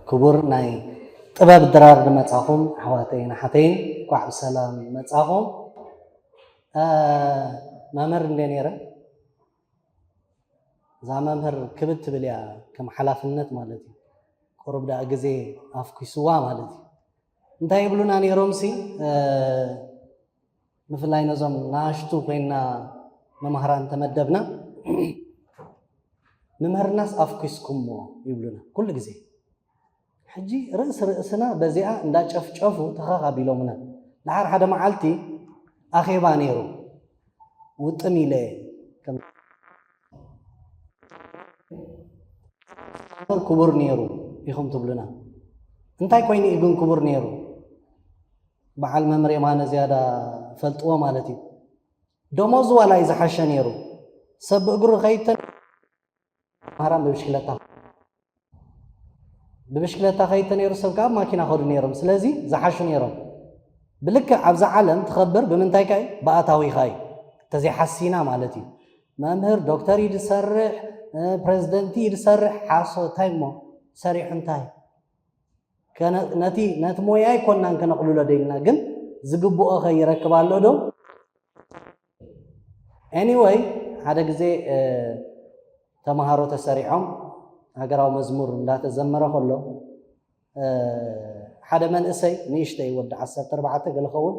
ክቡር ናይ ጥበብ ድራር ዝመጻኹም ኣሕዋተይን ኣሓተይን፣ እንኳዕ ብሰላም መጻኹም። እ፣ መምህር እንደ ነይረ፣ እዛ መምህር ክብድ ትብል እያ፣ ከም ሓላፍነት ማለት እዩ። ቁሩብ ደኣ ግዜ ኣፍኲስዋ ማለት እዩ። እንታይ ይብሉና ነይሮምሲ፣ እ፣ ብፍላይ ነዞም ናሽቱ ኮይና መማህራን ተመደብና፣ "ምምህርናስ ኣፍኲስኩሞ" ይብሉና ኩሉ ግዜ። ሕጂ ርእሲ ርእስና በዚኣ እንዳጨፍጨፉ ተኸኽ ኣቢሎምና። ደሓር ሓደ መዓልቲ ኣኼባ ነይሩ። ውጥም ኢለ ከም ክቡር ነይሩ ኢኹም ትብሉና። እንታይ ኮይኑ እዩ ግን ክቡር ነይሩ? በዓል መምህር የማነ ዝያዳ ፈልጥዎ ማለት እዩ። ደሞዙ ዋላ እዩ ዝሓሸ ነይሩ። ሰብ ብእግሩ ከይተን መሃራን ብብሽክለታ ብብሽክለታ ከይድ ተነይሩ ሰብ ከዓ ማኪና ከዱ ነይሮም። ስለዚ ዝሓሹ ነይሮም። ብልክዕ ኣብዛ ዓለም ትኸብር ብምንታይ ከ እዩ? ብኣታዊኻ እዩ። እንተዘይሓሲና ማለት እዩ። መምህር ዶክተር እዩ ዝሰርሕ፣ እ፣ ፕሬዚደንት እዩ ዝሰርሕ፣ ሓሶ እንታይ እሞ ሰሪሑ እንታይ? ከነ-፣ ነቲ፣ ነቲ ሞያ ኣይኮናን ከነቕልሎ ደይልና፣ ግን ዝግብኦ ከ ይረክብ ኣሎ ዶ? ኤኒወይ፣ ሓደ ግዜ፣ እ፣ ተምሃሮ ተሰሪዖም ሃገራዊ መዝሙር እንዳተዘመረ ከሎ፣ እ፣ ሓደ መንእሰይ ንእሽተይ ወዲ ዓሰርተ ኣርባዕተ ገለ ኸውን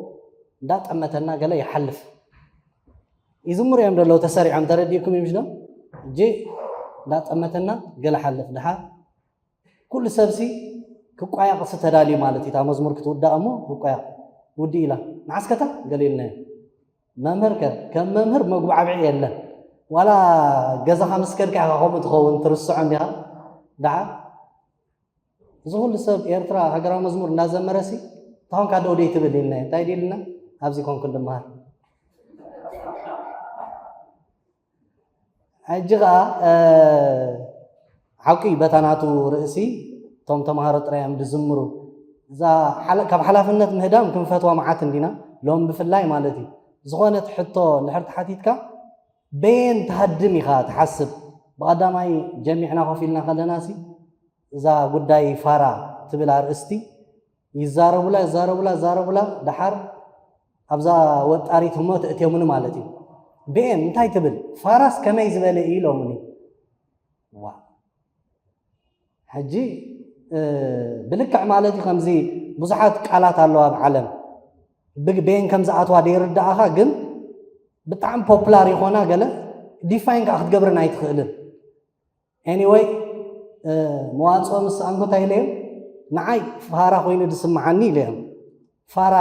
እንዳጠመተና ገለ ይሓልፍ። ይዝምሩ እዮም ዘለዉ ተሰሪዖም፣ ተረዲእኩም እዮም ሽዶ? እጂ እንዳጠመተና ገለ ሓልፍ። ደሓር ኩሉ ሰብሲ ክቋየቕሲ ተዳልዩ ማለት እዩ። እታ መዝሙር ክትውዳእ እሞ ክቋየቕ ውዲ ኢላ። ንዓስከታ ገለ ኢልናዮ። መምህር ከ ከም መምህር መጉባዕብዒ የለን። ዋላ ገዛኻ ምስ ከድካ ኢኻ ከምኡ ትኸውን፣ ትርስዖ እንዲኻ። ደሓር እዚ ኩሉ ሰብ ኤርትራ ሃገራዊ መዝሙር እንዳዘመረሲ፣ "እንታይ ኮንካ ደው ደይ ትብል?" ኢልናዮ። እንታይ ድዩ ኢልና? "ኣብዚ ኮንኩ እንድመሃር." ሕጂ ኸኣ፣ እ፣ ሓቂ እዩ፣ በታ ናቱ ርእሲ እቶም ተምሃሮ ጥራይ እዮም ዝዝምሩ። እዛ ሓላ-፣ ካብ ሓላፍነት ምህዳም ክንፈትዋ መዓት እንዲና፣ ሎም ብፍላይ ማለት እዩ። ዝኾነት ሕቶ እንድሕር ተሓቲትካ፣ በየን ትሃድም ኢኻ ትሓስብ? ብቐዳማይ ጀሚዕና ኮፍ ኢልና ከለናሲ፣ እዛ ጉዳይ ፋራ ትብል ኣርእስቲ ይዛረቡላ፣ ይዛረቡላ፣ ይዛረቡላ፣ ደሓር ኣብዛ ወጣሪት ህሞት እትዮምኒ ማለት እዩ። ብኤም እንታይ ትብል? ፋራስ ከመይ ዝበለ እዩ ኢሎምኒ። ዋ። ሕጂ፣ እ፣ ብልክዕ ማለት እዩ፣ ከምዚ ብዙሓት ቃላት ኣለዋ ኣብ ዓለም። ብ-፣ ብኤን ከም ዝኣትዋ ደይርድኣኻ፣ ግን ብጣዕሚ ፖፑላር ይኾና ገለ፣ ዲፋይን ከዓ ክትገብርን ኣይትኽእልን። ኤኒወይ፣ እ፣ መዋፅኦ ምስ ሰኣንኩ እንታይ ኢለ እዮም? ንዓይ ፋራ ኮይኑ ዝስምዓኒ ኢለ እዮም። ፋራ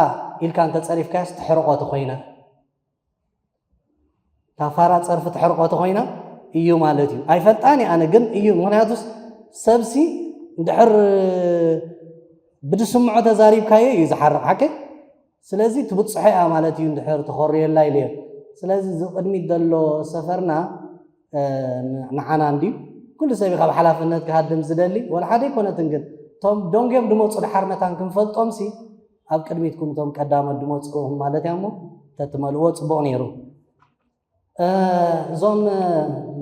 ኢልካ እንተፀሪፍካዮስ ትሕርቆ ተኾይና፣ እታ ፋራ ፀርፊ ትሕርቆ ተኾይና እዩ ማለት እዩ። ኣይፈልጣን እየ ኣነ ግን እዩ። ምኽንያቱስ ሰብሲ እንድሕር ብድስምዖ ተዛሪብካዮ እዩ ዝሓርቕ፣ ሓቂ? ስለዚ ትብጽሖ እያ ማለት እዩ፣ እንድሕር ተኾርየላ ኢለ እየ። ስለዚ እዚ ቅድሚት ዘሎ ሰፈርና፣ እ፣ ን-፣ ንዓና እንድዩ። ኩሉ ሰብ እዩ ካብ ሓላፍነት ክሃድም ዝደሊ፣ ወላ ሓደ ኣይኮነትን። ግን እቶም ደንጎዮም ዝመጹ ድሓር መታን ክንፈልጦምሲ፣ ኣብ ቅድሚትኩም እቶም ቀዳሞት ዝመጹ ኢኹም ማለት እያ እሞ፣ ተትመልእዎ ጽቡቕ ነይሩ። እ፣ እዞም፣ እ፣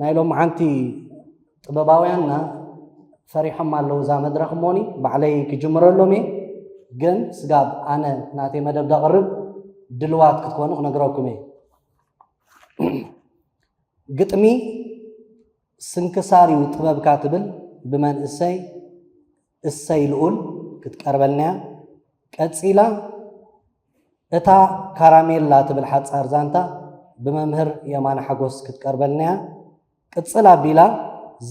ናይ ሎምዓንቲ ጥበባውያንና ፈሪሖም ኣለዉ እዛ መድረኽ እሞኒ፣ ባዕለይ ክጅምረሎም እየ። ግን ስጋብ ኣነ ናተይ መደብ ደቕርብ ድልዋት ክትኮኑ ክነግረኩም እየ። ግጥሚ ስንክሳር እዩ ጥበብካ ትብል ብመንእሰይ እሰይ ልኡል ክትቀርበልና እያ። ቀጺላ እታ ካራሜላ ትብል ሓጻር ዛንታ ብመምህር የማነ ሓጎስ ክትቀርበልና እያ። ቅጽል ኣቢላ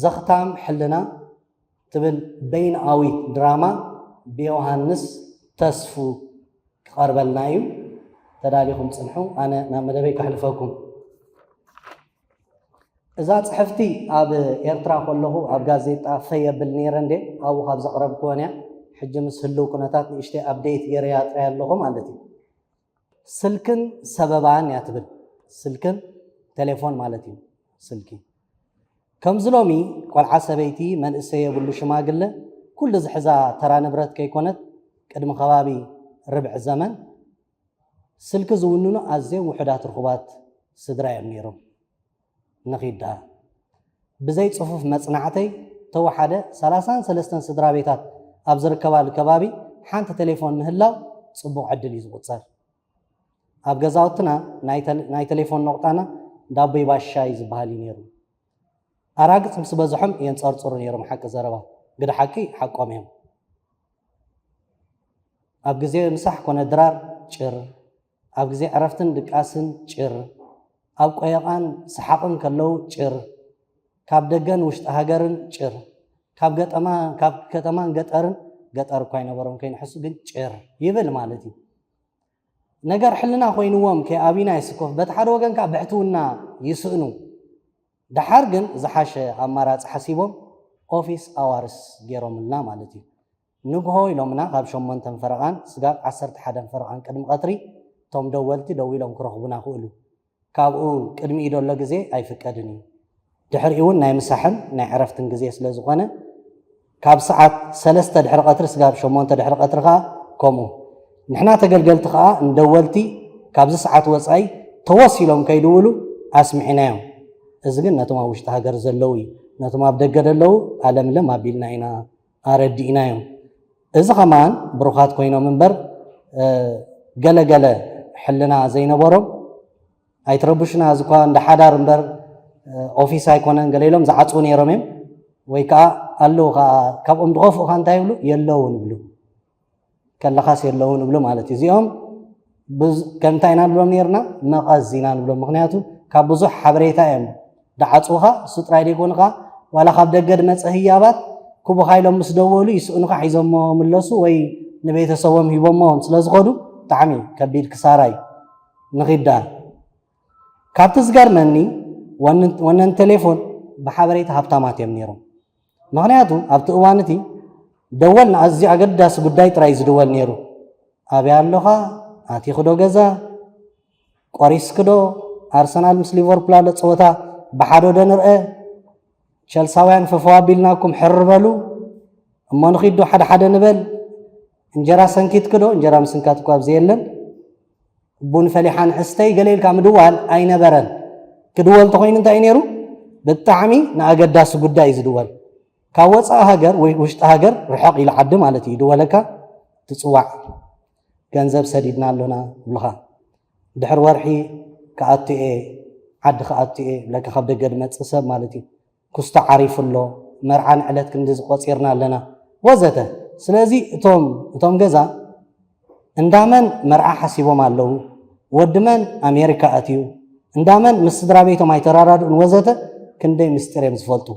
ዘኽታም ሕልና ትብል በይንኣዊት ድራማ ብዮሃንስ ተስፉ ክቐርበልና እዩ። ተዳሊኹም ጽንሑ፣ ኣነ ናብ መደበይ ከሕልፈኩም። እዛ ጽሕፍቲ ኣብ ኤርትራ ከለኹ ኣብ ጋዜጣ ፈ የብል ነይረ እንዴ፣ ኣብኡ ካብ ዘቕረብክወን እያ። ሕጂ ምስ ህልው ኩነታት ንእሽተይ ኣፕዴት ገይረያ ጥራይ ኣለኹ ማለት እዩ። ስልክን ሰበባን እያ ትብል። ስልክን ቴሌፎን ማለት እዩ። ስልኪ። ከምዚ ሎሚ ቆልዓ ሰበይቲ፣ መንእሰይ የብሉ ሽማግለ፣ ኩሉ ዝሕዛ ተራ ንብረት ከይኮነት፣ ቅድሚ ከባቢ ርብዒ ዘመን ስልኪ ዝውንኑ ኣዝዮም ውሑዳት ርኹባት ስድራ እዮም ነይሮም። ንኺድ ደኣ። ብዘይ ጽፉፍ መጽናዕተይ፣ ተወሓደ ሰላሳን ሰለስተን ስድራ ቤታት ኣብ ዝርከባሉ ከባቢ ሓንቲ ቴሌፎን ምህላው ጽቡቕ ዕድል እዩ ዝቑጸር። ኣብ ገዛውትና ናይ ተል-፣ ናይ ቴሌፎን ነቑጣና ዳቦይ ባሻይ ዝበሃል እዩ ነይሩ። ኣራግጽ ምስ በዝሖም የንጸርጽሩ ነይሮም፣ ሓቂ ዘረባ። ግደ ሓቂ ሓቆም እዮም። ኣብ ግዜ ምሳሕ ኮነ ድራር ጭር፣ ኣብ ግዜ ዕረፍትን ድቃስን ጭር፣ ኣብ ቆየቓን ሰሓቕን ከለዉ ጭር፣ ካብ ደገን ውሽጢ ሃገርን ጭር፣ ካብ ገጠማ-፣ ካብ ከተማን ገጠርን፣ ገጠር እኳ ኣይነበሮም ከይንሕሱ ግን ጭር ይብል ማለት እዩ። ነገር ሕልና ኮይንዎም ከይኣብዩና ይስከፉ፣ በቲ ሓደ ወገን ከኣ ብሕትውና ይስእኑ። ደሓር ግን ዝሓሸ ኣማራጺ ሓሲቦም ኦፊስ ኣዋርስ ገይሮምልና ማለት እዩ። ንግሆ ኢሎምና ካብ ሸሞንተን ፈረቓን ስጋብ ዓሰርተ ሓደን ፈረቓን ቅድሚ ቀትሪ እቶም ደወልቲ ደዊሎም ክረኽቡና ክእሉ። ካብኡ ቅድሚኡ ዘሎ ግዜ ኣይፍቀድን እዩ። ድሕሪኡ እውን ናይ ምሳሕን ናይ ዕረፍትን ግዜ ስለ ዝኾነ ካብ ሰዓት ሰለስተ ድሕሪ ቀትሪ ስጋብ ሸሞንተ ድሕሪ ቀትሪ ከኣ ከምኡ። ንሕና ተገልገልቲ ከኣ ንደወልቲ ካብዚ ሰዓት ወጻኢ ተወስ ኢሎም ከይድውሉ ኣስሚዕናዮም። እዚ ግን ነቶም ኣብ ውሽጢ ሃገር ዘለዉ እዩ። ነቶም ኣብ ደገ ዘለዉ ኣለምለም ኣቢልና ኢና ኣረዲእናዮም። እዚ ኸማን ብሩኻት ኮይኖም እምበር፣ እ፣ ገለ ገለ ሕልና ዘይነበሮም ኣይትረብሹና፣ እዚ እኳ እንደ ሓዳር እምበር፣ እ፣ ኦፊስ ኣይኮነን ገለ ኢሎም ዝዓጽዉ ነይሮም እዮም። ወይ ከኣ ኣለዉ ከኣ ካብኦም ዝኸፍኡኻ እንታይ ይብሉ? የለውን ይብሉ። ከለኻስ የለውን ይብሉ ማለት እዩ። እዚኦም ብዙ-፣ ከምታይ ኢና ንብሎም ነይርና? መቐዝ ኢና ንብሎም። ምኽንያቱ ካብ ብዙሕ ሓበሬታ እዮም ድዓጽውኻ። እሱ ጥራይ ደይኮኑ ከኣ ዋላ ካብ ደገ ድመጸ ህያባት ክቡኻ ኢሎም ምስ ደወሉ ይስእኑኻ፣ ሒዞሞ ምለሱ ወይ ንቤተሰቦም ሂቦሞም ስለ ዝኸዱ ብጣዕሚ ከቢድ ክሳራ እዩ። ንኺድ ደኣ። ካብቲ ዝገርመኒ ወን-፣ ወነን ቴሌፎን ብሓበሬታ ሃብታማት እዮም ነይሮም። ምኽንያቱ ኣብቲ እዋን እቲ ደወል ንኣዝዩ ኣገዳሲ ጉዳይ ጥራይ እዩ ዝድወል ነይሩ። ኣበይ ኣሎኻ? ኣቲኺ ዶ ገዛ? ቆሪስኪ ዶ? ኣርሰናል ምስ ሊቨርፑል ኣሎ ጸወታ ብሓዶ ዶ ንርአ? ቸልሳውያን ፈፈው ኣቢልናኩም ሕር በሉ። እሞ ንኺድ ዶ ሓደ ሓደ ንበል? እንጀራ ሰንኪትኪ ዶ? እንጀራ ምስንካት እኳ ኣብዚ የለን። ቡን ፈሊሓ ንሕስተይ ገለ ኢልካ ምድዋል ኣይነበረን። ክድወል እንተኾይኑ እንታይ እዩ ነይሩ? ብጣዕሚ ንኣገዳሲ ጉዳይ እዩ ዝድወል። ካብ ወፃኢ ሃገር ወይ ውሽጢ ሃገር ርሕቕ ኢሉ ዓዲ ማለት እዩ። ይድወለካ፣ ትፅዋዕ፣ ገንዘብ ሰዲድና ኣሎና ይብሉኻ። ድሕሪ ወርሒ ክኣቱ እየ፣ ዓዲ ክኣቱ እየ ይብለካ ካብ ደገ ዝመፅእ ሰብ ማለት እዩ። ክስቶ ዓሪፉ ኣሎ፣ መርዓ ንዕለት ክንድዚ ቆፂርና ኣለና ወዘተ። ስለዚ እቶም፣ እቶም ገዛ እንዳመን መርዓ ሓሲቦም ኣለዉ፣ ወዲ መን ኣሜሪካ ኣትዩ፣ እንዳመን ምስ ስድራ ቤቶም ኣይተራዳድኡን ወዘተ ክንደይ ምስጢር እዮም ዝፈልጡ።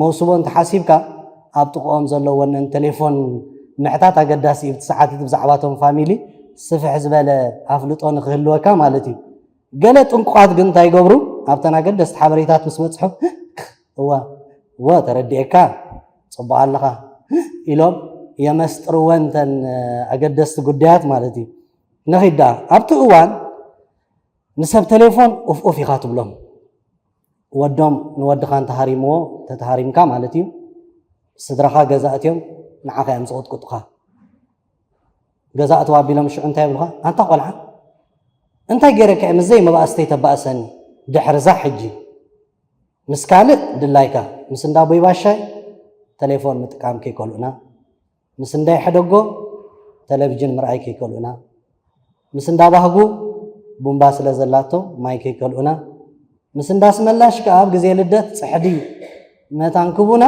መውስቦ እንተሓሲብካ ኣብ ጥቕኦም ዘሎ ወነን ቴሌፎን ምሕታት ኣገዳሲ እዩ። እቲ ሰዓት እቲ ብዛዕባ እቶም ፋሚሊ ስፍሕ ዝበለ ኣፍልጦ ንክህልወካ ማለት እዩ። ገለ ጥንቁቓት ግን እንታይ ይገብሩ? ኣብተን ኣገደስቲ ሓበሬታት ምስ በጽሑ፣ "እወ፣ እወ፣ ተረዲኤካ፣ ጽቡቕ ኣለኻ" ኢሎም የመስጥርወን ተን ኣገደስቲ ጉዳያት ማለት እዩ። ንኺድ ደኣ፣ ኣብቲ እዋን ንሰብ ቴሌፎን ኡፍ ኡፍ ኢኻ ትብሎም። ወዶም ንወድኻ እንተሃሪምዎ፣ ተተሃሪምካ ማለት እዩ፣ ስድራኻ ገዛ ኣትዮም ንዓኻ እዮም ዝቕጥቅጡኻ። ገዛ ኣትዋ ኣቢሎም ሽዑ እንታይ ይብሉኻ? "ኣንታ ቆልዓ፣ እንታይ ገይረካ እየ ምስ ዘይመባእስተይ ተባእሰኒ?" ድሕርዛ ሕጂ ምስ ካልእ ድላይካ፣ ምስ እንዳ ቦይ ባሻይ ቴሌፎን ምጥቃም ከይከልኡና፣ ምስ እንዳ ይሕደጎ ቴሌቪዥን ምርኣይ ከይከልኡና፣ ምስ እንዳ ባህጉ ቡምባ ስለ ዘላቶ ማይ ከይከልኡና፣ ምስ እንዳ ኣስመላሽ ከኣ ኣብ ግዜ ልደት ጽሕዲ መታን ክቡና፣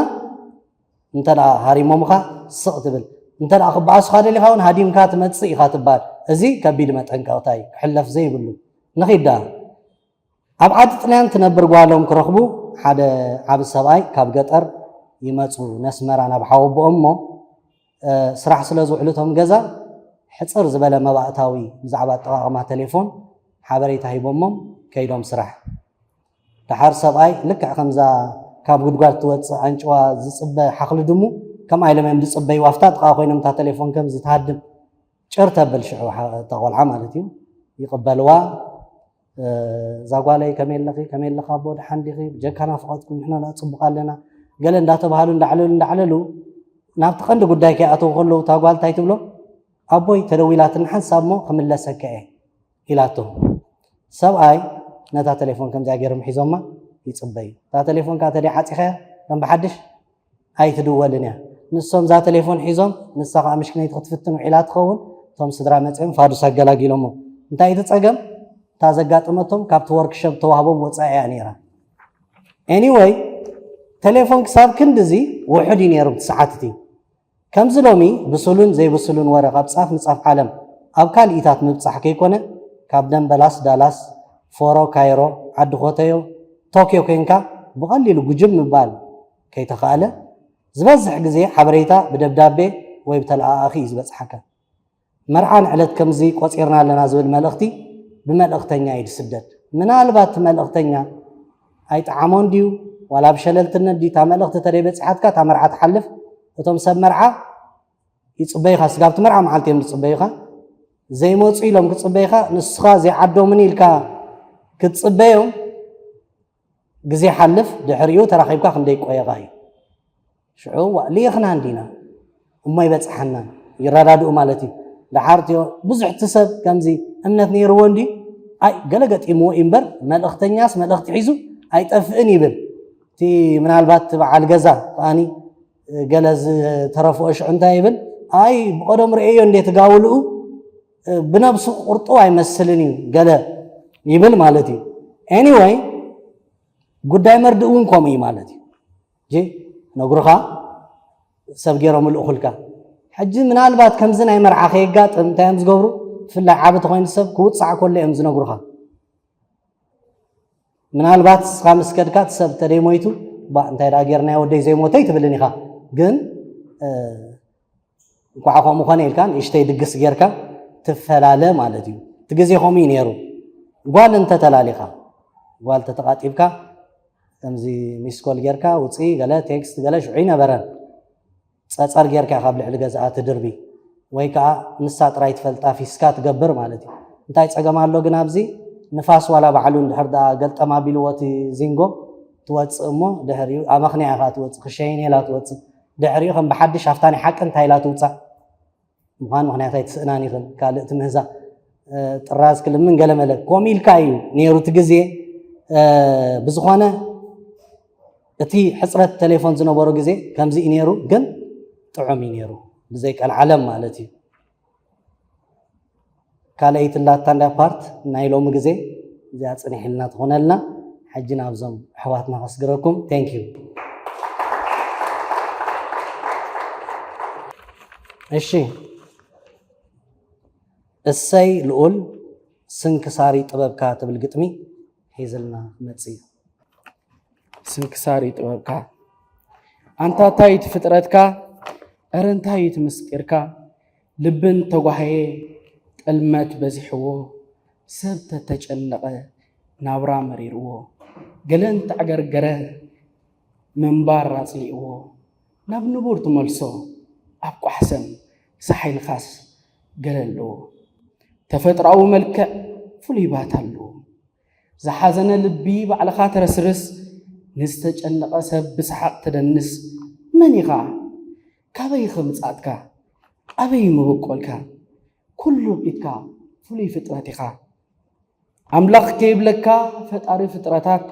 እንተ ደኣ ሃሪሞምኻ ስቕ ትብል፣ እንተ ደኣ ክበኣሱኻ ደሊኻ እውን ሃዲምካ ትመጽእ ኢኻ ትበሃል። እዚ ከቢድ መጠንቀቕታ እዩ፣ ክሕለፍ ዘይብሉ። ንኺድ ደኣ። ኣብ ዓዲ ጥልያን ትነብር ጓሎም ክረኽቡ ሓደ ዓቢ ሰብኣይ ካብ ገጠር ይመጹ ነስመራ ናብ ሓወቦኦም እሞ፣ እ፣ ስራሕ ስለ ዝውዕሉ እቶም ገዛ ሕጽር ዝበለ መባእታዊ ብዛዕባ ኣጠቓቕማ ቴሌፎን ሓበሬታ ሂቦሞም ከይዶም ስራሕ። ደሓር ሰብኣይ ልክዕ ከምዛ ካብ ጉድጓድ ትወጽእ ኣንጭዋ ዝጽበ ሓኽሊ ድሙ ከምኣ ኢሎም እዮም ዝጽበይዋ። ኣብታ ጥቓ ኮይኖም እታ ቴሌፎን ከምዚ ትሃድም ጭር ተብል ሽዑ ሓ-፣ እታ ቆልዓ ማለት እዩ። ይቕበልዋ። "እ፣ እዛ ጓለይ ከመይ ኣለኺ? ከመይ ኣለኻ ኣቦ? ደሓን ዲኺ? ብጀካ ናፍቖትኩም ንሕና ደኣ ጽቡቕ ኣለና" ገለ እንዳተባሃሉ እንዳዕለሉ እንዳዕለሉ ናብቲ ቀንዲ ጉዳይ ከይኣተዉ ከለዉ እታ ጓል እንታይ ትብሎ? "ኣቦይ ተደዊላትኒ ሓንሳብ እሞ ክምለሰካ እየ" ኢላቶ። ሰብኣይ ነታ ቴሌፎን ከምዚኣ ገይሮም ሒዞማ ይጽበዩ። እታ ቴሌፎን ከኣ ተደይ ዓጺኸያ ከም ብሓድሽ ኣይትድወልን እያ። ንሶም እዛ ቴሌፎን ሒዞም፣ ንሳ ከኣ ምሽክነይቲ ክትፍትን ውዒላ ትኸውን። እቶም ስድራ መጺኦም ፋዱስ ኣገላጊሎሞ። እንታይ እቲ ጸገም? እታ ዘጋጠመቶም ካብቲ ወርክሾፕ ተዋህቦም ወጻኢ እያ ነይራ። ኤኒወይ፣ ቴሌፎን ክሳብ ክንድዚ ውሑድ እዩ ነይሩ ብቲ ሰዓት እቲ። ከምዚ ሎሚ ብሱሉን ዘይብሱሉን ወረ ካብ ጻፍ ንጻፍ ዓለም ኣብ ካልኢታት ምብጻሕ ከይኮነ፣ ካብ ደንበላስ ዳላስ፣ ፎሮ ካይሮ፣ ዓዲ ኮተዮ፣ ቶክዮ ኮንካ ብቐሊሉ ጉጅም ምባል ከይተኻእለ፣ ዝበዝሕ ግዜ ሓበሬታ ብደብዳቤ ወይ ብተለኣኣኺ እዩ ዝበጽሓካ። መርዓ ንዕለት ከምዚ ቆጺርና ኣለና ዝብል መልእኽቲ ብመልእኽተኛ እዩ ዝስደድ። ምናልባት እቲ መልእኽተኛ ኣይጠዓሞን ድዩ፣ ዋላ ብሸለልትነት ድዩ፣ እታ መልእኽቲ ተደይ በጺሓትካ እታ መርዓ ትሓልፍ። እቶም ሰብ መርዓ ይጽበዩኻ፣ ስጋብቲ መርዓ መዓልቲ እዮም ዝጽበዩኻ። ዘይመጹ ኢሎም ክጽበዩኻ፣ ንስኻ ዘይዓዶምን ኢልካ ክትጽበዮም፣ ግዜ ሓልፍ፣ ድሕሪኡ ተራኺብካ ክንደይ ቆየኻ እዩ። ሽዑ፣ "ዋእ፣ ልኢኽና እንዲና፣ እሞ ኣይበጽሓናን" ይረዳድኡ ማለት እዩ። ደሓር እትዮ ብዙሕ እቲ ሰብ ከምዚ እምነት ነይርዎ እንዲ፣ "ኣይ፣ ገለ ገጢምዎ እዩ እምበር፣ መልእኽተኛስ መልእኽቲ ሒዙ ኣይጠፍእን" ይብል። እቲ ምናልባት እቲ በዓል ገዛ ከኣኒ ገለ ዝተረፍኦ ሽዑ እንታይ ይብል? "ኣይ፣ ብቐደም ርእየዮ እንዴ ትጋውልኡ፣ ብነብሱ ቁርጡ ኣይመስልን እዩ" ገለ ይብል ማለት እዩ። ኤኒወይ፣ ጉዳይ መርድእ እውን ከምኡ እዩ ማለት እዩ። ጂ ነግሩኻ፣ ሰብ ገይሮም ልእኹልካ። ሕጂ ምናልባት ከምዚ ናይ መርዓ ከየጋጥም እንታይ እዮም ዝገብሩ? ብፍላይ ዓቢ ተኾይኑ ሰብ ክውጻዕ ከሎ እዮም ዝነግሩኻ። ምናልባት እስኻ ምስ ከድካ እቲ ሰብ ተደይሞይቱ፣ "ባ፣ እንታይ ደኣ ጌርናዮ ወደይ ዘይሞተይ?" ትብልን ኢኻ። ግን፣ እ፣ እንኳዕ ከምኡ ኾነ ኢልካ ንእሽተይ ድግስ ጌርካ ትፈላለ ማለት እዩ። እቲ ግዜ ከምኡ እዩ ነይሩ። ጓል እንተተላሊኻ፣ ጓል ተተቓጢብካ፣ ከምዚ ሚስኮል ጌርካ ውፅኢ፣ ገለ ቴክስት፣ ገለ ሽዑ ይነበረን። ጸጸር ጌርካ ካብ ልዕሊ ገዝኣ ትድርቢ፣ ወይ ከኣ ንሳ ጥራይ ትፈልጣ ፊስካ ትገብር ማለት እዩ። እንታይ ጸገም ኣሎ ግን ኣብዚ? ንፋስ ዋላ ባዕሉ እንድሕር ደኣ ገልጠም ኣቢልዎ እቲ ዚንጎ ትወጽእ እሞ፣ ድሕሪኡ ኣመኽንያ ኢኻ ትወጽእ፣ ክሸይን ኢላ ትወጽእ። ድሕሪኡ ከም ብሓድሽ ኣብታ ናይ ሓቂ እንታይ ኢላ ትውጻእ ምዃን ምኽንያት ኣይትስእናን ኢኽን። ካልእ ትምህዛ፣ እ፣ ጥራዝ ክልምን ገለመለ። ከምኡ ኢልካ እዩ ነይሩ እቲ ግዜ። እ፣ ብዝኾነ እቲ ሕጽረት ቴሌፎን ዝነበሮ ግዜ ከምዚ እዩ ነይሩ፣ ግን ጥዑም እዩ ነይሩ፣ ብዘይ ቀልዓለም ማለት እዩ። ካልኣይቲ ላታ እንዳ ፓርት ናይ ሎሚ ግዜ እዚኣ ጽንሕ ኢልና ትኾነልና። ሕጂ ናብዞም ኣሕዋትና ከስግረኩም። Thank you። እሺ፣ እሰይ ልኡል ስንክሳሪ ጥበብካ ትብል ግጥሚ ሒዝልና ክመጽእ እዩ። ስንክሳሪ ጥበብካ። ኣንታ እንታይ እቲ ፍጥረትካ? እረ እንታይ እቲ ምስጢርካ? ልቢ እንተጓህየ፣ ጥልመት በዚሕዎ፣ ሰብ ተተጨነቐ፣ ናብራ መሪርዎ፣ ገለ እንተዕገርገረ፣ ምንባር ኣጽሊእዎ፣ ናብ ንቡር ትመልሶ፣ ኣብ ቋሕሰም ሳሕልካስ ገለ ኣለዎ። ተፈጥሮኣዊ መልክዕ ፍሉይ ባታ ኣለዎ። ዝሓዘነ ልቢ ባዕልኻ ተረስርስ፣ ንዝተጨነቐ ሰብ ብሰሓቕ ተደንስ። መን ኢኻ? ካበይ ኢኸ ምጻእትካ? ኣበይ መበቆልካ? ኩሉ ርኢትካ ፍሉይ ፍጥረት ኢኻ። ኣምላኽ ከይብለካ ፈጣሪ ፍጥረታት፣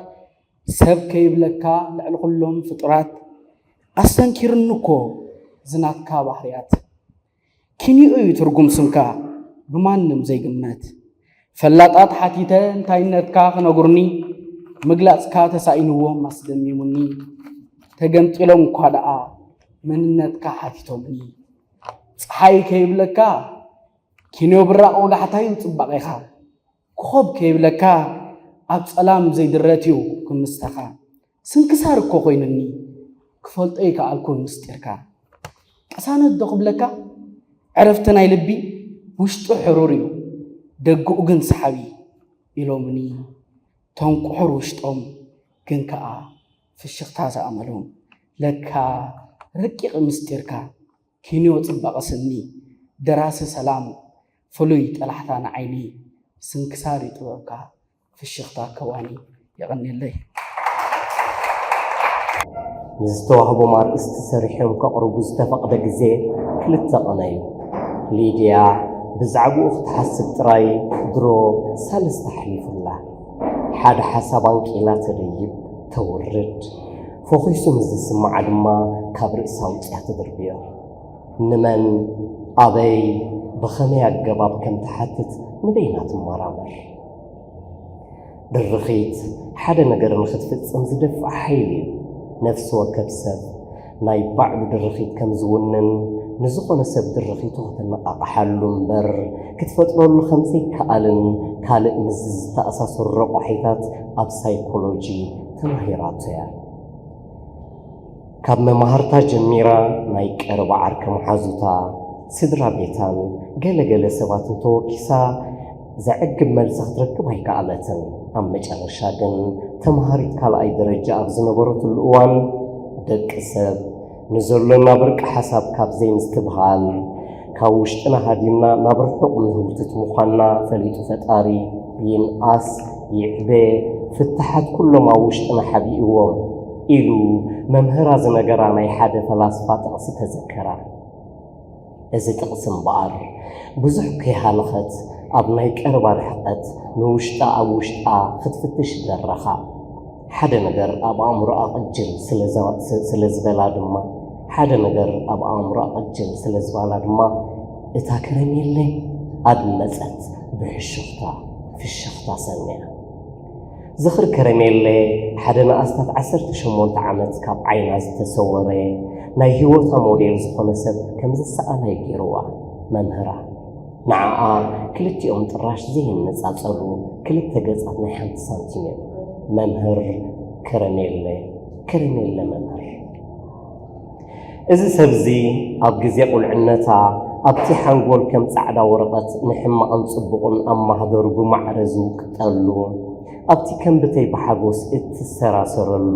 ሰብ ከይብለካ ልዕሊ ኩሎም ፍጡራት፣ ኣስተንኪርኒ እኮ ዝናትካ ባህርያት። ኪንኡ እዩ ትርጉም ስምካ ብማንም ዘይግመት። ፈላጣት ሓቲተ እንታይነትካ ክነግሩኒ፣ ምግላጽካ ተሳኢንዎም ኣስደሚሙኒ። ተገምጢሎም እኳ ደኣ መንነትካ ሓቲቶምኒ። ጸሓይ ከይብለካ ኪንዮ ብራቕ ወጋሕታ እዩ ጽባቐኻ። ኮኾብ ከይብለካ ኣብ ጸላም ዘይድረት እዩ ክምስተኻ። ስንክሳር እኮ ኮይኑኒ ክፈልጦ ኣይከኣልኩን ምስጢርካ። ቅሳነት ዶ ክብለካ ዕረፍቲ ናይ ልቢ ውሽጡ ሕሩር እዩ፣ ደግኡ ግን ሰሓቢ ኢሎምኒ። ተንቁሑር ውሽጦም ግን ከኣ ፍሽኽታ ዝኣመሉ። ለካ ረቂቕ ምስጢርካ ኪንዮ ጽባቐ ስኒ፣ ደራሲ ሰላም፣ ፍሉይ ጠላሕታ ንዓይኒ፣ ስንክሳር እዩ ጥበብካ፣ ፍሽኽታ ከዋኒ። የቐንየለይ። ንዝተዋህቦም ኣርእስቲ ሰሪሖም ከቕርቡ ዝተፈቕደ ግዜ ክልተ ቕነ እዩ። ሊድያ ብዛዕባኡ ክትሓስብ ጥራይ ድሮ ሳልስቲ ኣሕሊፉላ። ሓደ ሓሳብ ኣንቂላ ተደይብ፣ ተውርድ። ፈኺሱ ምስ ዝስምዓ ድማ ካብ ርእሳ ኣውጺኣ ትድርብዮ። ንመን፣ ኣበይ፣ ብኸመይ ኣገባብ ከም ትሓትት ንበይና ትመራመር። ድርኺት ሓደ ነገር ንኽትፍጽም ዝደፍእ ሓይሊ እዩ። ነፍሲ ወከፍ ሰብ ናይ ባዕሉ ድርኺት ከም ዝውንን፣ ንዝኾነ ሰብ ድርኺቱ ከተነቓቕሓሉ እምበር ክትፈጥረሉ ከም ዘይከኣልን ካልእ ምስዚ ዝተኣሳሰሩ ረቋሒታት ኣብ ሳይኮሎጂ ተማሂራቶ እያ። ካብ መማህርታ ጀሚራ ናይ ቀረባ ዓርከ መሓዙታ፣ ስድራ ቤታን ገለ ገለ ሰባትን ተወኪሳ ዘዕግብ መልሲ ክትረክብ ኣይከኣለትን። ኣብ መጨረሻ ግን ተምሃሪት ካልኣይ ደረጃ ኣብ ዝነበረትሉ እዋን ደቂ ሰብ ንዘሎና ብርቂ ሓሳብ ካብ ዘይምስትብሃል፣ ካብ ውሽጥና ሃዲምና ናብ ርሑቕ ምህውትት ምዃንና ፈሊጡ ፈጣሪ፣ ይንኣስ ይዕበ፣ ፍታሓት ኩሎም ኣብ ውሽጥና ሓቢእዎም ኢሉ መምህራ ዝነገራ ናይ ሓደ ፈላስፋ ጥቕሲ ተዘከራ። እዚ ጥቕሲ እምበኣር ብዙሕ ከይሃለኸት ኣብ ናይ ቀረባ ርሕቐት ንውሽጣ ኣብ ውሽጣ ክትፍትሽ ደረኻ። ሓደ ነገር ኣብ ኣእምሮኣ ቅጅል ስለ ዝበላ ድማ ሓደ ነገር ኣብ ኣእምሮኣ ቅጅል ስለ ዝበላ ድማ እታ ከረሜለ ኣድመጸት ብሕሹኽታ ፍሽኽታ ሰንያ። ዝኽሪ ከረሜለ ሓደ ንኣስታት ዓሰርተ ሸሞንተ ዓመት ካብ ዓይና ዝተሰወረ ናይ ህይወታ ሞዴል ዝኾነ ሰብ ከም ዝሰኣላ እዩ ገይርዋ መምህራ። ንዓኣ ክልቲኦም ጥራሽ ዘይነጻጸሉ ክልተ ገጻት ናይ ሓንቲ ሳንቲም እዮም። መምህር ከረሜለ፣ ከረሜለ መምህር። እዚ ሰብዚ ኣብ ግዜ ቁልዕነታ ኣብቲ ሓንጎል ከም ጻዕዳ ወረቐት ንሕማቕን ጽቡቕን ኣብ ማህደሩ ብማዕረ ዝውቅጠሉ፣ ኣብቲ ከም ብተይ ብሓጎስ እትሰራሰረሉ፣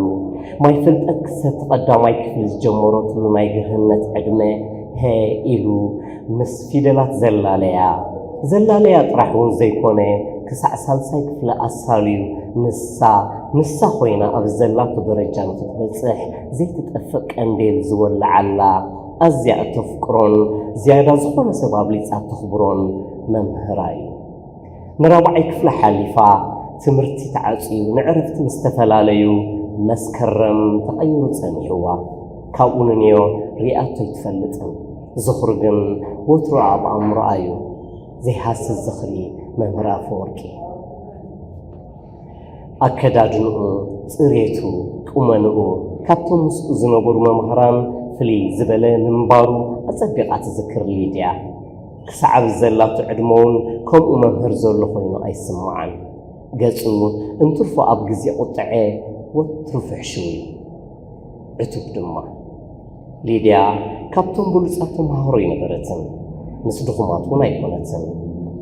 ማይ ፍልጠት ክሰቲ ቀዳማይ ክፍሊ ዝጀመረትሉ ናይ ግርህነት ዕድመ፣ ሀ ኢሉ ምስ ፊደላት ዘላለያ፣ ዘላለያ ጥራሕ እውን ዘይኮነ፣ ክሳዕ ሳልሳይ ክፍሊ ኣሳልዩ ንሳ፣ ንሳ ኮይና ኣብ ዘላቶ ደረጃ ንክትበጽሕ ዘይትጠፍእ ቀንዴል ዝወልዓላ፣ ኣዝያ እተፍቅሮን ዝያዳ ዝኾነ ሰብ ኣብሊጻ እተኽብሮን መምህራ እዩ። ንራብዓይ ክፍሊ ሓሊፋ፣ ትምህርቲ ተዓጽዩ ንዕረፍቲ ምስ ተፈላለዩ፣ መስከረም ተቐይሩ ጸኒሕዋ። ካብኡ ንንዮ ሪኣቶ ኣይትፈልጥን። ዝኽሩ ግን ወትሩ ኣብ ኣእምሮኣ እዩ። ዘይሃስስ ዝኽሪ መምህር ኣፈወርቂ። ኣከዳድንኡ፣ ጽሬቱ፣ ቁመንኡ ካብቶም ምስኡ ዝነበሩ መምህራን ፍልይ ዝበለ ምንባሩ ኣጸቢቓ ትዝክር ሊድያ። ክሳዕ ኣብዚ ዘላቶ ዕድመ እውን ከምኡ መምህር ዘሎ ኮይኑ ኣይስምዓን። ገጹ እንትርፎ ኣብ ግዜ ቁጥዐ ወትሩ ፍሕሽው እዩ። ዕቱብ ድማ። ሊድያ ካብቶም ብሉጻት ተምሃሮ ኣይነበረትን። ምስ ድኹማት እውን ኣይኮነትን።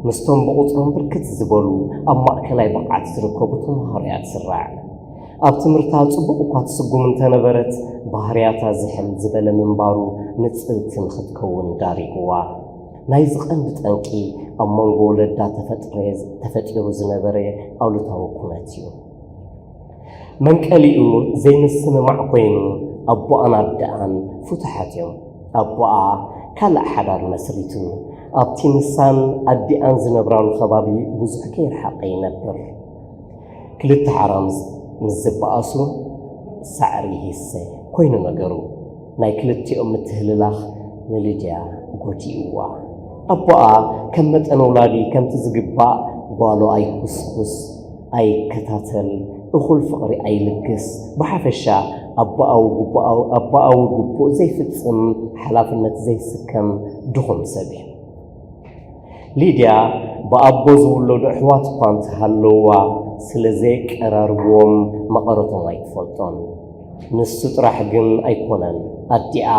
ምስቶም ብቑጽሮም ብርክት ዝበሉ ኣብ ማእከላይ ብቕዓት ዝርከቡ ተምሃሮ እያ ትስራዕ። ኣብ ትምህርታ ጽቡቕ እኳ ትስጉም እንተነበረት፣ ባህርያታ ዝሕል ዝበለ ምንባሩ ንጽልቲ ንኽትከውን ዳሪግዋ። ናይዚ ቀንዲ ጠንቂ ኣብ መንጎ ወለዳ ተፈጥረ-፣ ተፈጢሩ ዝነበረ ኣሉታዊ ኩነት እዩ። መንቀሊኡ ዘይምስምማዕ ኮይኑ ኣቦኣን ኣደኣን ፍቱሓት እዮም። ኣቦኣ ካልእ ሓዳር መስሪቱ ኣብቲ ንሳን ኣዲኣን ዝነብራሉ ከባቢ ብዙሕ ከይርሓቐ ይነብር። ክልተ ሓራምዝ ምስ ዝበኣሱ ሳዕሪ ይህሰ ኮይኑ ነገሩ። ናይ ክልቲኦም ምትህልላኽ ንሊድያ ጎዲእዋ። ኣቦኣ ከም መጠን ውላዲ ከምቲ ዝግባእ ጓሉ ኣይኩስኩስ፣ ኣይከታተል፣ እኹል ፍቕሪ ኣይልግስ። ብሓፈሻ ኣቦኣዊ ግቡኣዊ-፣ ኣቦኣዊ ግቡእ ዘይፍጽም፣ ሓላፍነት ዘይስከም ድኹም ሰብ እዩ። ሊድያ ብኣቦ ዝውለዱ ኣሕዋት እኳ እንተሃለውዋ፣ ስለ ዘየቀራርብዎም መቐረቶም ኣይትፈልጦን። ንሱ ጥራሕ ግን ኣይኮነን። ኣዲኣ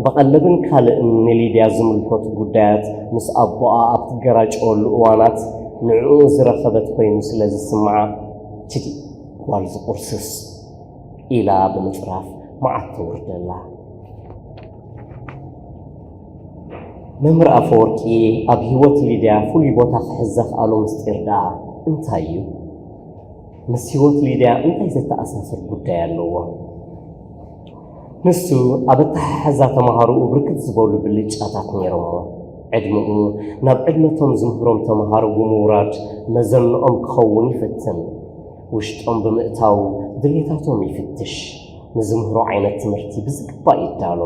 ብቐለብን ካልእን ንሊድያ ዝምልከቱ ጉዳያት ምስ ኣቦኣ ኣብ ትገራጨወሉ እዋናት ንዕኡ ዝረኸበት ኮይኑ ስለ ዝስምዓ፣ "ችዲ ጓል ዝቑርስስ" ኢላ ብምጽራፍ መዓት ተውርደላ። መምህር ኣፈወርቂ ኣብ ህይወት ሊድያ ፍሉይ ቦታ ክሕዝ ዘኽኣሎ ምስጢር ደኣ እንታይ እዩ? ምስ ህይወት ሊድያ እንታይ ዘተኣሳስር ጉዳይ ኣለዎ? ንሱ ኣብ ኣተሓሕዛ ተምሃሮኡ ብርክት ዝበሉ ብልጫታት ነይሮሞ። ዕድመኡ ናብ ዕድመቶም ዝምህሮም ተምሃሮ ብምውራድ መዘንኦም ክኸውን ይፍትን። ውሽጦም ብምእታው ድሌታቶም ይፍትሽ። ንዝምህሮ ዓይነት ትምህርቲ ብዝግባእ ይዳሎ።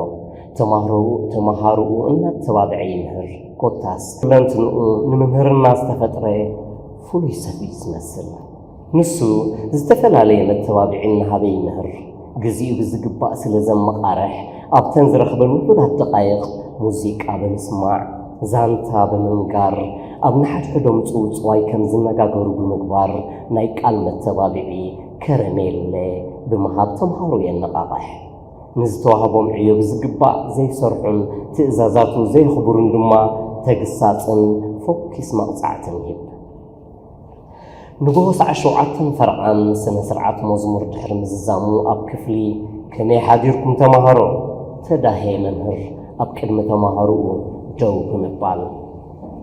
ተማሃሮኡ ተምሃሮኡ እናተባብዐ ይምህር። ኮታስ ኩለንትንኡ ንምምህርና ዝተፈጥረ ፍሉይ ሰብ እዩ ዝመስል። ንሱ ዝተፈላለየ መተባብዒ እናሃበ ይምህር። ግዜኡ ብዝግባእ ስለ ዘመቓርሕ ኣብተን ዝረኽበን ውሑዳት ደቓይቕ ሙዚቃ ብምስማዕ፣ ዛንታ ብምንጋር፣ ኣብ ንሓድሕዶም ጽውጽዋይ ከም ዝነጋገሩ ብምግባር ናይ ቃል መተባብዒ ከረሜለ ብምሃብ ተምሃሮ የነቓቕሕ። ንዝተዋህቦም ዕዮ ብዝግባእ ዘይሰርሑን ትእዛዛቱ ዘየኽብሩን ድማ ተግሳጽን ፎኪስ መቕጻዕትን ይህብ። ንግሆ ሰዓት ሸውዓተን ፈርቓን ስነ ስርዓት መዝሙር ድሕሪ ምዝዛሙ ኣብ ክፍሊ ከመይ ሓዲርኩም ተምሃሮ? ተዳህየ መምህር ኣብ ቅድሚ ተምሃሮኡ ደው ብምባል።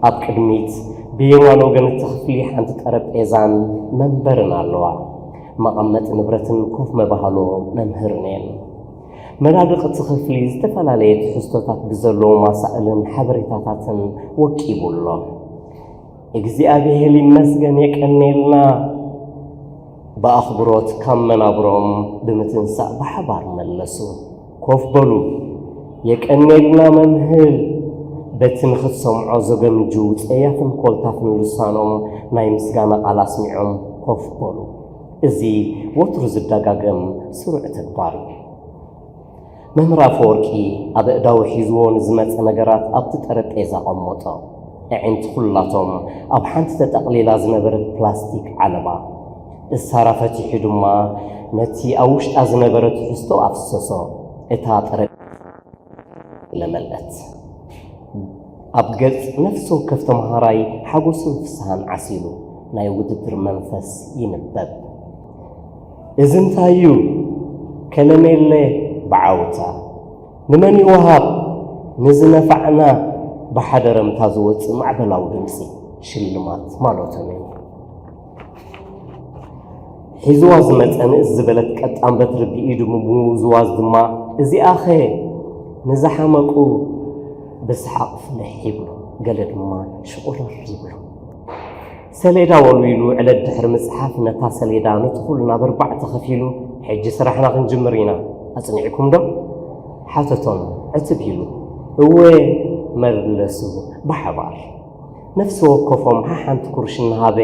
ኣብ ቅድሚት ብየማን ወገን እቲ ክፍሊ ሓንቲ ጠረጴዛን መንበርን ኣለዋ። መቐመጢ ንብረትን ኮፍ መባህሎ መምህርን እየን። መናድቕ እቲ ክፍሊ ዝተፈላለየ ትሕዝቶታት ብዘለዎም ኣሳእልን ሓበሬታታትን ወቂቡ ኣሎ። እግዚኣብሔር ይመስገን የቀኔልና። ብኣኽብሮት ካብ መናብሮም ብምትንሳእ ብሓባር መለሱ። ኮፍ በሉ። የቀኔልና መምህር። በቲ ንኽትሰምዖ ዘገምጁ ጸያፍን ኮልታፍን ልሳኖም ናይ ምስጋና ቃል ኣስሚዖም ኮፍ በሉ። እዚ ወትሩ ዝደጋገም ስሩዕ ተግባር እዩ። መምህር ኣፈወርቂ ኣብ ኣእዳዉ ሒዝዎ ንዝመጸ ነገራት ኣብቲ ጠረጴዛ ቀመጦ። ኣዒንቲ ኩላቶም ኣብ ሓንቲ ተጠቕሊላ ዝነበረት ፕላስቲክ ዓለባ እሳራ ፈቲሑ ድማ ነቲ ኣብ ውሽጣ ዝነበረ ትሕዝቶ ኣፍሰሶ። እታ ጠረጴዛ ለመለት። ኣብ ገጽ ነፍሲ ወከፍ ተምሃራይ ሓጎስን ፍስሃን ዓሲሉ ናይ ውድድር መንፈስ ይንበብ። እዚ እንታይ እዩ? ከለሜለ ብዓውታ። ንመን ይወሃብ? ንዝነፋዕና። ብሓደ ረምታ ዝወጽእ ማዕበላዊ ድምጺ ሽልማት ማለቶም እዩ። ሒዝዋ ዝመጸ ንእስ ዝበለት ቀጣን በትሪ ብኢዱ ብምውዝዋዝ ድማ፣ እዚኣኸ ንዝሓመቁ ብሰሓቕ ፍልሕ ይብሉ፣ ገለ ድማ ሽቑርር ይብሉ። ሰሌዳ ወልዊሉ ዕለት ድሕሪ ምጽሓፍ ነታ ሰሌዳ ንትኹል ናብ ኣርባዕተ ከፊሉ፣ ሕጂ ስራሕና ክንጅምር ኢና፣ ኣጽኒዕኩም ዶ? ሓተቶም ዕትብ ኢሉ። እወ መለሱ ብሓባር። ነፍሲ ወከፎም ሓሓንቲ ኩርሽ እናሃበ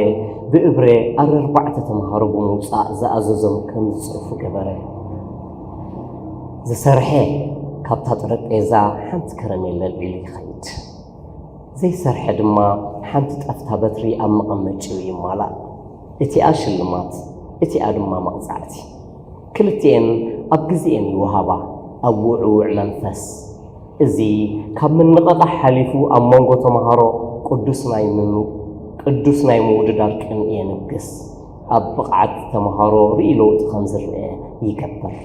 ብእብረ ኣረርባዕተ ተምሃሮ ብምውጻእ ዝኣዘዞም ከም ዝጽርፉ ገበረ። ዝሰርሐ ካብታ ጠረጴዛ ሓንቲ ከረሜለ ኣልዒሉ ይኸይድ። ዘይሰርሐ ድማ ሓንቲ ጠፍታ በትሪ ኣብ መቐመጭኡ ይማላእ። እቲኣ ሽልማት፣ እቲኣ ድማ መቕጻዕቲ። ክልቲኤን ኣብ ግዜኤን ይወሃባ፣ ኣብ ውዕውዕ መንፈስ። እዚ ካብ ምንቕቓሕ ሓሊፉ ኣብ መንጎ ተምሃሮ ቅዱስ ናይ ምኑ-፣ ቅዱስ ናይ ምውድዳር ቅንኢ የንግስ። ኣብ ብቕዓት ተምሃሮ ርእይ ለውጢ ከም ዝረአ ይገብር።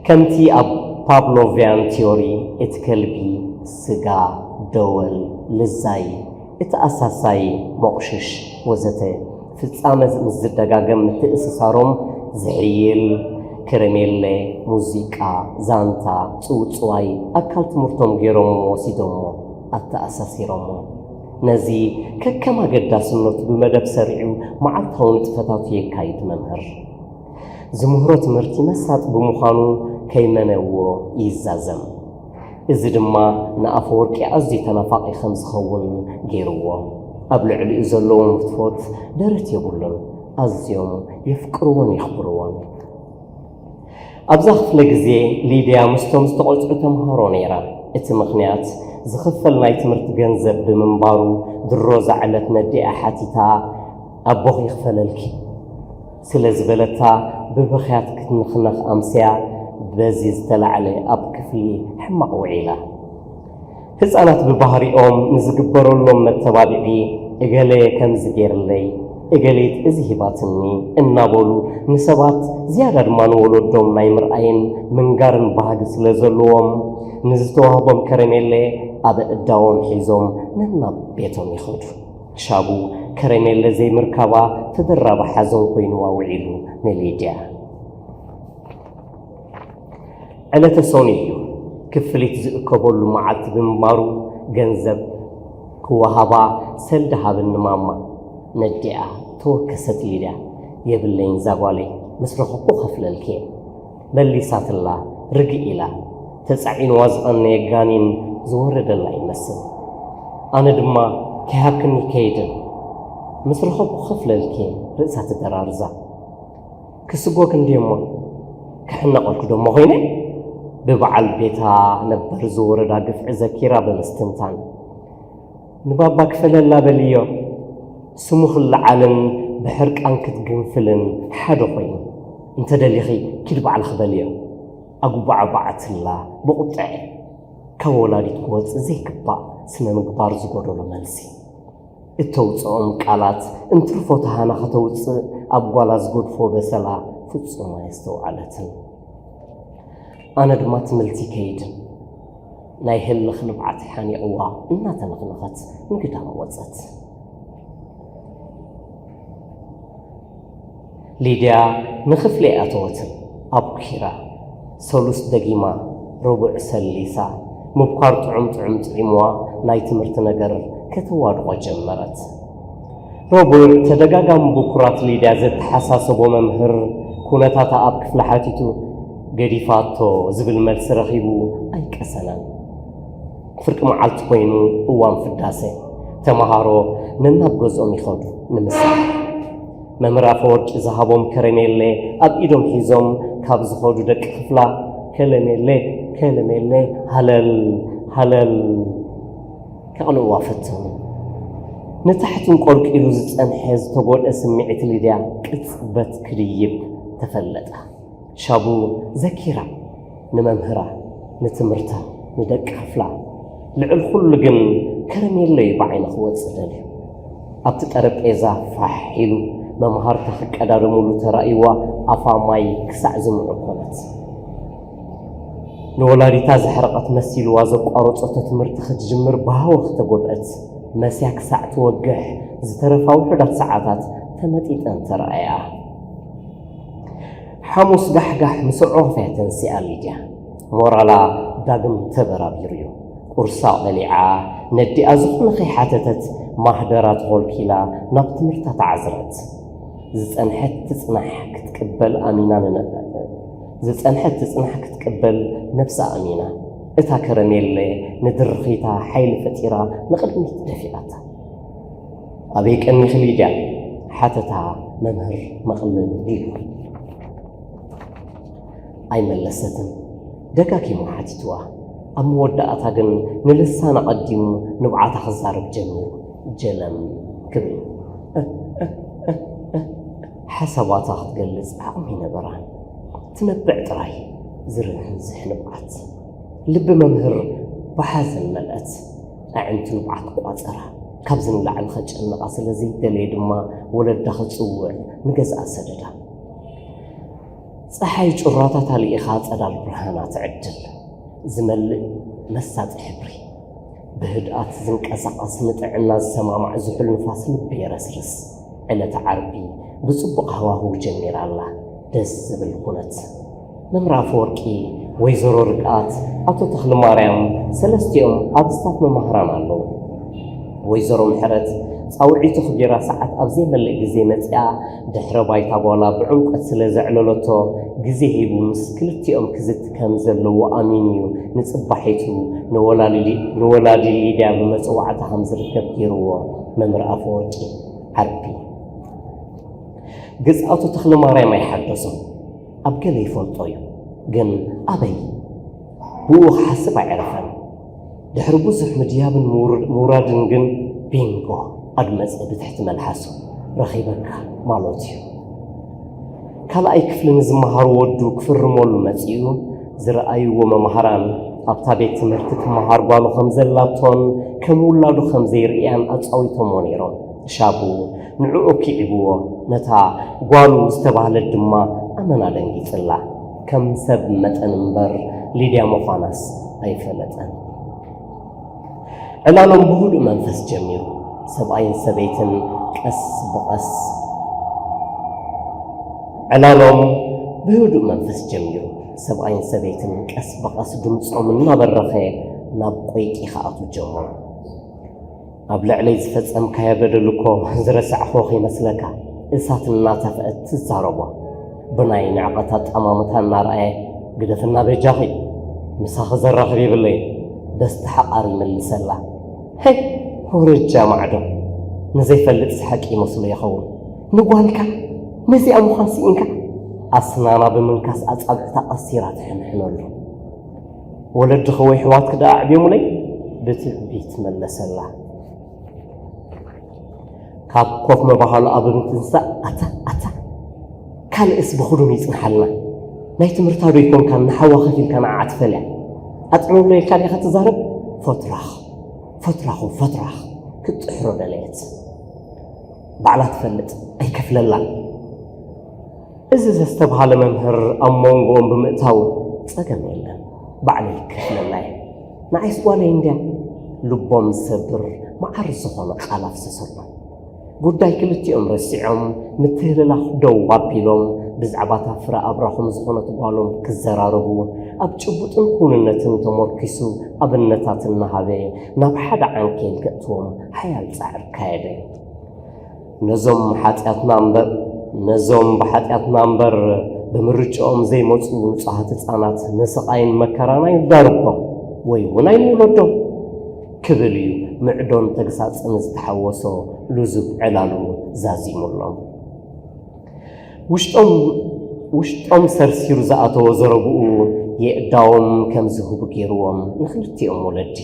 ከምቲ ኣብ ፓቭሎቭያን ቲዮሪ እቲ ከልቢ፣ ስጋ፣ ደወል፣ ልዛይ፣ እቲ ኣሳሳይ፣ መቑሽሽ፣ ወዘተ ፍጻመ ምስ ዝደጋገም ምትእስሳሮም ዝሕይል፣ ከረሜለ፣ ሙዚቃ፣ ዛንታ፣ ጽውጽዋይ ኣካል ትምህርቶም ገይሮሞ ወሲዶሞ፣ ኣተኣሳሲሮሞ። ነዚ ከከም ኣገዳስነቱ ብመደብ ሰሪዑ መዓልታዊ ንጥፈታቱ የካይድ መምህር። ዝምህሮ ትምህርቲ መሳጢ ብምዃኑ ከይመነዎ ይዛዘም። እዚ ድማ ንኣፈወርቂ ኣዝዩ ተናፋቒ ከም ዝኸውን ገይርዎ። ኣብ ልዕሊኡ ዘለዎም ፍትወት ደረት የብሉን። ኣዝዮም የፍቅርዎን የኽብርዎን። ኣብዛ ክፍለ ግዜ ሊድያ ምስቶም ዝተቖጽዑ ተምሃሮ ነይራ። እቲ ምኽንያት ዝኽፈል ናይ ትምህርቲ ገንዘብ ብምንባሩ ድሮ እዛ ዕለት ነዲኣ ሓቲታ ኣቦኺ ይኽፈለልኪ ስለ ዝበለታ ብብኽያት ክትንኽነኽ ኣምስያ በዚ ዝተላዕለ ኣብ ክፍሊ ሕማቕ ውዒላ። ህጻናት ብባህሪኦም ንዝግበረሎም መተባብዒ እገለ ከምዚ ገይርለይ፣ እገሊት እዚ ሂባትኒ እናበሉ ንሰባት ዝያዳ ድማ ንወለዶም ናይ ምርኣይን ምንጋርን ባህጊ ስለ ዘለዎም ንዝተዋህቦም ከረሜለ ኣብ ኣእዳዎም ሒዞም ነናብ ቤቶም ይኸዱ። ክሻቡ ከረሜለ ዘይምርካባ ተደራቢ ሓዘን ኮይንዋ ውዒሉ ንሊድያ። ዕለተ ሰኑይ እዩ። ክፍሊት ዝእከበሉ መዓልቲ ብምንባሩ ገንዘብ ክወሃባ ሰልዲ ሃብኒ ማማ። ነዲኣ ተወከሰት ሊድያ። የብለይን ዛጓለይ፣ ምስ ረኸብኩ ከፍለልኪ እየ። መሊሳትላ ርግእ ኢላ። ተጻዒንዋ ዝቐነየ ጋኒን ዝወረደላ ይመስል። ኣነ ድማ ከይሃብክኒ ከይድን፣ ምስ ረኸብኩ ከፍለልኪ እየ። ርእሳ ተደራርዛ። ክስጎክ እንድየ እሞ ክሕነቐልኩ ዶ እሞ ኮይነ? ብበዓል ቤታ ነበር ዝወረዳ ግፍዒ ዘኪራ ብምስትንታን፣ ንባባ ክፈለላ በልዮ። ስሙ ክለዓልን ብሕርቃን ክትግንፍልን ሓደ ኮይኑ። እንተ ደሊኺ ኪድ ባዕልኺ በልዮ። ኣጉባዕባዕትላ ብቑጥዐ። ካብ ወላዲት ክወጽእ ዘይግባእ ስነ ምግባር ዝጎደሎ መልሲ። እተውፅኦም ቃላት እንትርፎ ተሃና ከተውፅእ ኣብ ጓላ ዝገድፎ በሰላ ፍጹም ኣየስተውዓለትን። ኣነ ድማ ትምልቲ ከይድን ናይ ህልኽ ንብዓት ሓኒቕዋ እናተነኽነኸት ንግዳም ወፀት። ሊድያ ንኽፍሊ ኣተወትን ኣብ ኪራ ሰሉስ ደጊማ ረቡዕ ሰሊሳ ምብኳር ጥዑም ጥዑም ጥዒምዋ ናይ ትምህርቲ ነገር ከተዋድቖ ጀመረት። ረቡዕ ተደጋጋሚ ብኩራት ሊድያ ዘተሓሳሰቦ መምህር ኩነታታ ኣብ ክፍሊ ሓቲቱ ገዲፋቶ ዝብል መልሲ ረኺቡ ኣይቀሰነን። ፍርቂ መዓልቲ ኮይኑ እዋን ፍዳሰ ተምሃሮ ነናብ ገዝኦም ይኸዱ ንምሳሕ። መምህር ኣፈወርቂ ዝሃቦም ከረሜለ ኣብ ኢዶም ሒዞም ካብ ዝኸዱ ደቂ ክፍላ ከለሜለ ከለሜለ ሃለል ሃለል ከቕንእዋ ፈተኑ። ንታሕቲ እንቆልቂሉ ዝጸንሐ ዝተጎድአ ስምዒት ሊድያ ቅጽበት ክድይብ ተፈለጣ። ሻቡ ዘኪራ ንመምህራ፣ ንትምህርታ፣ ንደቂ ክፍላ፣ ልዕሊ ኩሉ ግን ከረሜሎ እዩ ብዓይኑ ክወጽእ ደልዩ። ኣብቲ ጠረጴዛ ፋሕ ኢሉ መምሃርታ ክቀዳደሙሉ ተራእይዋ ኣፋ ማይ ክሳዕ ዝምዑ ኮነት። ንወላዲታ ዘሕረቐት መሲልዋ ዘቋረጸቶ ትምህርቲ ክትጅምር ብሃወኽ ተጎብአት። መስያ ክሳዕ ትወግሕ ዝተረፋ ውሑዳት ሰዓታት ተመጢጠን ተራእያ። ሓሙስ ጋሕጋሕ ምስ ኣዕዋፍ እያ ተንሲኣ ሊድያ። ሞራላ ዳግም ተበራቢሩ እዩ። ቁርሳ በሊዓ፣ ነዲኣ ዝኾነ ከይሓተተት ማህደራ ተኾልኪላ ናብ ትምህርታ ተዓዝረት። ዝጸንሐት ትጽናሕ ክትቅበል ኣሚና ንነ-፣ ዝጸንሐት ትጽናሕ ክትቅበል ነብሳ ኣሚና። እታ ከረሜለ ንድርኺታ ሓይሊ ፈጢራ ንቕድሚት ደፊኣታ። ኣበይ ቀኒኺ ሊድያ? ሓተታ መምህር መቕልል ኢሉ። ኣይመለሰትን። ደጋጊሙ ሓቲትዋ። ኣብ መወዳእታ ግን ንልሳን ኣቐዲሙ ንብዓታ ክዛረብ ጀሚሩ። ጀለም ክብል። ሓሳባታ ክትገልጽ ዓቕሚ ነበራን። ትነብዕ ጥራይ ዝርህንዝሕ ንብዓት። ልቢ መምህር ብሓዘን መልአት። ኣዕንቲ ንብዓት ቋጸራ። ካብዚ ንላዕሊ ከጨንቓ ስለ ዘይደለየ ድማ ወለዳ ክጽውዕ ንገዝኣ ሰደዳ። ጸሓይ ጩራታታ ልኢኻ ጸዳል ብርሃና ትዕድል። ዝመልእ መሳጢ ሕብሪ። ብህድኣት ዝንቀሳቐስ ንጥዕና ዝሰማማዕ ዝሑል ንፋስ ልቢ የረስርስ። ዕለተ ዓርቢ ብጽቡቕ ሃዋህው ጀሚራ ኣላ። ደስ ዝብል ኩነት። መምህር ኣፈወርቂ፣ ወይዘሮ ርግኣት፣ ኣቶ ተኽለማርያም ሰለስቲኦም ኣብ ስታፍ መማህራን ኣለዉ። ወይዘሮ ምሕረት ጻውዒቱ ክቢራ ሰዓት ኣብ ዘይመልእ ግዜ መጺኣ ድሕረ ባይታ ጓላ ብዕምቆት ስለ ዘዕለለቶ ግዜ ሂቡ ምስ ክልቲኦም ክዝቲ ከም ዘለዎ ኣሚኑ እዩ ንጽባሒቱ ንወላሊ-፣ ንወላዲ ሊድያ ብመጸዋዕታ ከም ዝርከብ ገይርዎ። መምህር ኣፈወርቂ ዓርቢ። ግዝኣቱ ተኽለማርያም ኣይሓደሶን። ኣብ ገለ ይፈልጦ እዩ፣ ግን ኣበይ? ብኡ ክሓስብ ኣየዕረፈን። ድሕሪ ብዙሕ ምድያብን ምውር-፣ ምውራድን ግን ቢንጎ ኣድመጸ ብትሕቲ መልሓሱ። ረኺበካ ማለቱ እዩ። ካልኣይ ክፍሊ ንዝመሃሩ ወዱ ክፍርመሉ መጺኡ ዝረኣይዎ መምሃራን ኣብታ ቤት ትምህርቲ ትመሃር ጓሉ ከም ዘላቶን ከም ውላዱ ከም ዘይርእያን ኣጻዊቶሞ ነይሮም። ሻቡ ንዕኡ ኪዒብዎ፣ ነታ ጓሉ ዝተባህለት ድማ ኣመና ደንጊጽላ። ከም ሰብ መጠን እምበር ሊድያ ምዃናስ ኣይፈለጠን። ዕላሎም ብህዱእ መንፈስ ጀሚሩ። ሰብኣይን ሰበይትን ቀስ ብቐስ ዕላሎም ብህዱእ መንፈስ ጀሚሩ። ሰብኣይን ሰበይትን ቀስ ብቐስ ድምጾም እናበረኸ ናብ ቆይቂ ክኣትዉ ጀመሩ። ኣብ ልዕለይ ዝፈጸምካዮ በደል እኮ ዝረሳዕክዎ ከይመስለካ፣ እሳት እናተፍአት ትዛረቦ። ብናይ ንዕቐት ኣጠማምታ እናረኣየ፣ ግደፍና በጃኺ፣ ምሳኺ ዘራኽብ የብለይን፣ በስተሓቓር ይመልሰላ። ሄይ፣ ውርጃ ማዕዶ፣ ንዘይፈልጥስ ሓቂ ይመስሎ ይኸውን። ንጓልካ ነዚኣ ምዃን ስኢንካ፣ ኣስናና ብምንካስ ኣጻብዕታ ቀሲራ ትሕንሕነሉ። ወለድኺ ወይ ኣሕዋትኪ ደኣ ኣዕብዮምለይ? ብትዕቢት መለሰላ። ካብ ኮፍ መባህሎ ኣብ ምትንሳእ፣ ኣታ፣ ኣታ፣ ካልእስ ብኽዱን ይጽንሓልና። ናይ ትምህርታ ዶ ይኮንካ ንሓዋ ከፊልካ ንዓዓ ትፈልያ? ኣጥዕመሎ ኢልካ ዲኻ ትዛረብ? ፎትራኽ፣ ፎትራኹ፣ ፎትራኽ ክትጥሕሮ ደለየት። ባዕላ ትፈልጥ፣ ኣይከፍለላን። እዚ ዘስተብሃለ መምህር ኣብ መንጎኦም ብምእታው፣ ጸገም የለን፣ ባዕለይ ክፍለላ እየ። ንዓይስ ጓለይ እንድያ። ልቦም ዝሰብር መዓር ዝኾነ ቃል ኣፍሰሰሎም። ጉዳይ ክልቲኦም ረሲዖም፣ ምትህልላኽ ደው ኣቢሎም፣ ብዛዕባ እታ ፍረ ኣብራኹም ዝኾነት ጓሎም ክዘራረቡ፣ ኣብ ጭቡጥን ክውንነትን ተሞርኪሱ ኣብነታት እናሃበ፣ ናብ ሓደ ዓንኬል ከእትዎም ሓያል ጻዕሪ ኣካየደ። ነዞም ሓጢኣትና እምበር፣ ነዞም ብሓጢኣትና እምበር ብምርጭኦም ዘይመጹ ንጹሃት ህጻናት ንስቓይን መከራን ኣይንዳርጎም ወይ እውን ኣይንውለዶም ክብል እዩ ምዕዶን ተግሳጽን ዝተሓወሶ ልዙብ ዕላሉ ዛዚሙሎም። ውሽጦም፣ ውሽጦም ሰርሲሩ ዝኣተወ ዘረብኡ የእዳዎም ከም ዝህቡ ገይርዎም ንኽልቲኦም ወለዲ።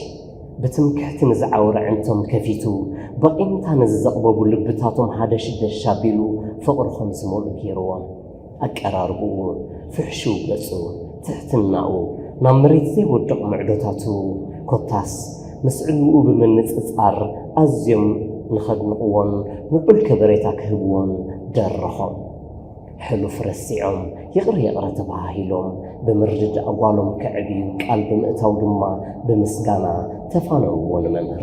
ብትምክሕቲ ንዝዓወረ ዕንቶም ከፊቱ፣ በቒንታ ንዝዘቕበቡ ልብታቶም ሃደሽደሽ ኣቢሉ ፍቕሪ ከም ዝመልኡ ገይርዎም። ኣቀራርብኡ፣ ፍሕሹው ገጹ፣ ትሕትናኡ፣ ናብ መሬት ዘይወድቕ ምዕዶታቱ፣ ኮታስ ምስ ዕልውኡ ብምንጽጻር ኣዝዮም ንኸድንቕዎን ምዑል ከበሬታ ክህብዎን ደረኾም። ሕሉፍ ረሲዖም ይቕረ ይቕረ ተባሃሂሎም ብምርድዳእ ጓሎም ከዕብዩ ቃል ብምእታው ድማ ብምስጋና ተፋነውዎ ንመምህር።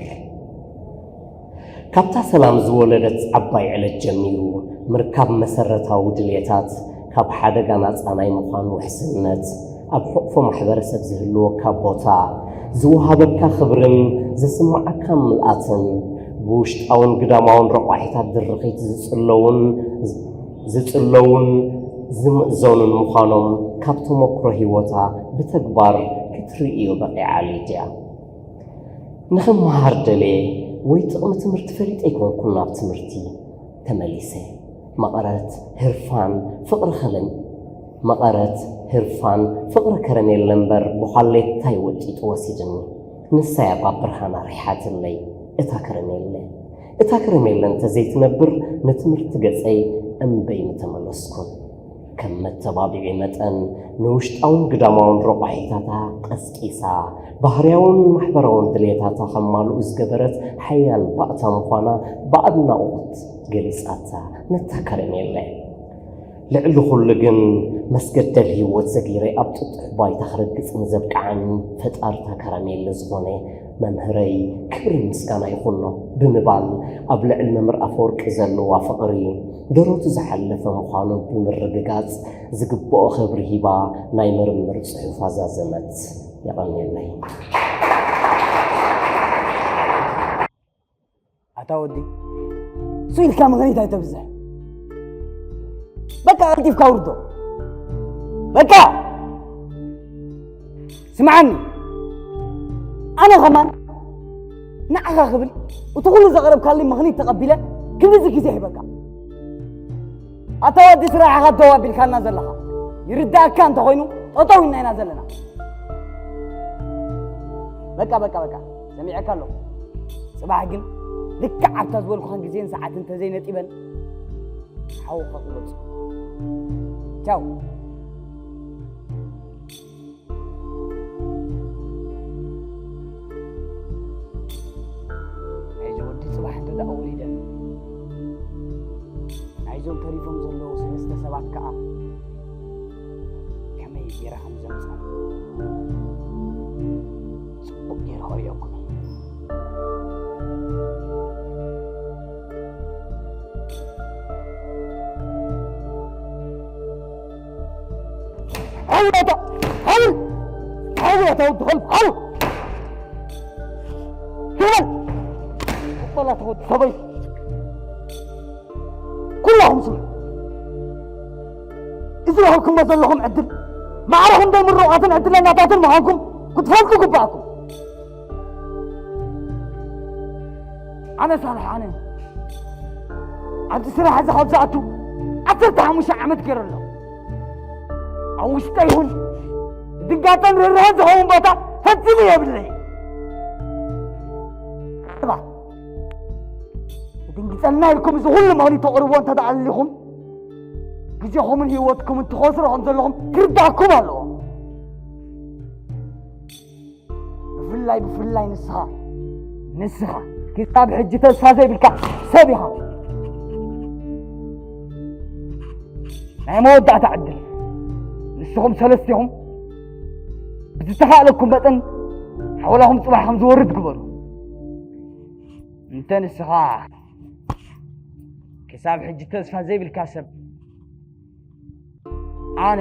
ካብታ ሰላም ዝወለደት ዓባይ ዕለት ጀሚሩ ምርካብ መሰረታዊ ድልየታት፣ ካብ ሓደጋ ናጻ ናይ ምዃን ውሕስነት፣ ኣብ ሕቕፎ ማሕበረሰብ ዝህልወካ ቦታ፣ ዝወሃበካ ክብርን ዝስምዓካ ምልኣትን፣ ብውሽጣውን ግዳማውን ረቋሒታት ድርኺት ዝጽለውን ዝጽለውን ዝምእዘኑን ምዃኖም ካብ ተመክሮ ህይወታ ብተግባር ክትርእዮ በቒዓ ሊድያ። ንኽመሃር ደልየ ወይ ጥቕሚ ትምህርቲ ፈሊጠ ኣይኮንኩን ናብ ትምህርቲ ተመሊሰ። መቐረት ህርፋን ፍቕሪ ከረም-፣ መቐረት ህርፋን ፍቕሪ ከረሜለ እምበር ብዃሌታይ ወጢጡ ወሲድኒ። ንሳ እያ ባብ ብርሃና ሪሓትለይ እታ ከረሜለ። እታ ከረሜለ እንተዘይትነብር ንትምህርቲ ገጸይ እምበይ ምተመለስኩን። ከም መተባብዒ መጠን ንውሽጣውን ግዳማውን ረቋሒታታ ቀስቂሳ፣ ባህርያውን ማሕበራውን ድልየታታ ከማልኡ ዝገበረት ሓያል ባእታ ምዃና ብኣድናቖት ገሊጻታ ነታ ከረሜለ። ልዕሊ ኩሉ ግን መስገደል ህይወት ሰጊረ ኣብ ጥጡሕ ባይታ ክረግጽ ንዘብቅዓኒ ፈጣሪ እታ ከረሜለ ዝኾነ መምህረይ ክብርን ምስጋና ይኹኖ ብምባል ኣብ ልዕሊ መምህር ኣፈወርቂ ዘለዋ ፍቕሪ ደረቱ ዝሓለፈ ምዃኑ ብምርግጋጽ ዝግብኦ ክብሪ ሂባ ናይ ምርምር ጽሑፋ ዛዘመት። የቐንየለይ። ኣታ ወዲ፣ እሱ ኢልካ ምኽኒት ኣይተብዝሕ። በቃ ቀልጢፍካ ውርዶ። በቃ ስምዓኒ፣ ኣነ ኸማን ንዓኻ ክብል እቲ ኩሉ ዘቕረብካለይ ምኽኒት ተቐቢለ ክንድዚ ግዜ ሂበካ። ኣታ ወዲ፣ ስራሕኻ ደው ኣቢልካና ዘለኻ ይርዳእካ እንተኾይኑ ጠጠው ኢልና ኢና ዘለና። በቃ በቃ በቃ፣ ሰሚዐካ ኣለኹ። ጽባሕ ግን ልክዕ ኣብታ ዝበልኩኻን ግዜን ሰዓትን እንተዘይነጢበን ሓውኻ ክወጽእ። ቻው። ናይዚ ወዲ ጽባሕ እንተ ደኣ ወሊደ፣ ናይዞም ተሪፎም ዘለዉ ሰለስተ ሰባት ከኣ ከመይ ገይረ ከም ዘምጻ ጽቡቕ ገይረ ከርእየኩም እየ። ሓው ኣታ፣ ሓው፣ ሓው ኣታ ወዲ ኸልቢ፣ ሓው። ትበል። ቆላ ተወዲ ሰበይ። ኩላኹም ስምዑ። እዚ ረኸብኩሞ ዘለኹም ዕድል፣ ማዕረ ክንደይ ምሩቓትን ዕድለኛታትን ምዃንኩም ክትፈልጡ ግባእኩም። ኣነ ሳልሕ፣ ኣነ ኣብዚ ስራሕ እዚ ካብ ዝኣቱ ዓሰርተ ሓሙሽተ ዓመት ገይረ ኣለኹ። ኣብ ውሽጠይ ይኹን ድንጋጸን ርህራሄን ዝኸውን ቦታ ፈጺሙ የብለይ። እባ፣ ይድንግጸልና ኢልኩም እዚ ኩሉ መኽሊት ተቕርቦ እንተ ደኣ ኣሊኹም፣ ግዜኹምን ህይወትኩምን ትኸስሩ ከም ዘለኹም ክርዳእኩም ኣለዎ። ብፍላይ፣ ብፍላይ ንስኻ፣ ንስኻ ክሳብ ሕጂ ተስፋ ዘይብልካ ሰብ ኢኻ። ናይ መወዳእታ ዕድል። ንስኹም ሰለስቲኹም ብዝተኻእለኩም መጠን ሓወላኹም ጽባሕ ከም ዝወርድ ግበሩ። እንተ ንስኻ ክሳብ ሕጂ ተስፋ ዘይብልካ ሰብ፣ ኣነ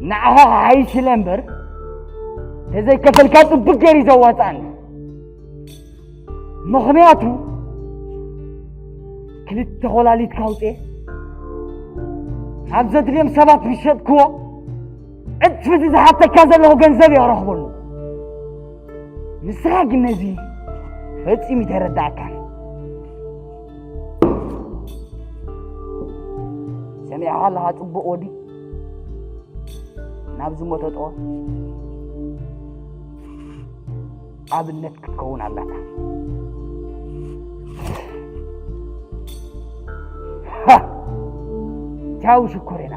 ንዓኻ ክሓይሽ ኢለ እምበር፣ ተዘይከፈልካ ጽቡቅ ገይሩ እዩ ዘዋጽኣኒ። ምኽንያቱ ክልተ ኮላሊትካ ኣውፅኤ ናብ ዘድልዮም ሰባት ምስ ሸጥክዎ፣ ዕፅፊ እዚ ዝሓተካ ዘለኹ ገንዘብ እየ ክረኽበሉ። ንስኻ ግን ነዚ ፈጺሙ ኣይተረዳእካን። ሰሚዕኻ ኣለኻ ጽቡቕ ወዲ? ናብ ዝሞተ ጦር ኣብነት ክትከውን ኣለካ። ሃ! ቻው ሽኮሬና።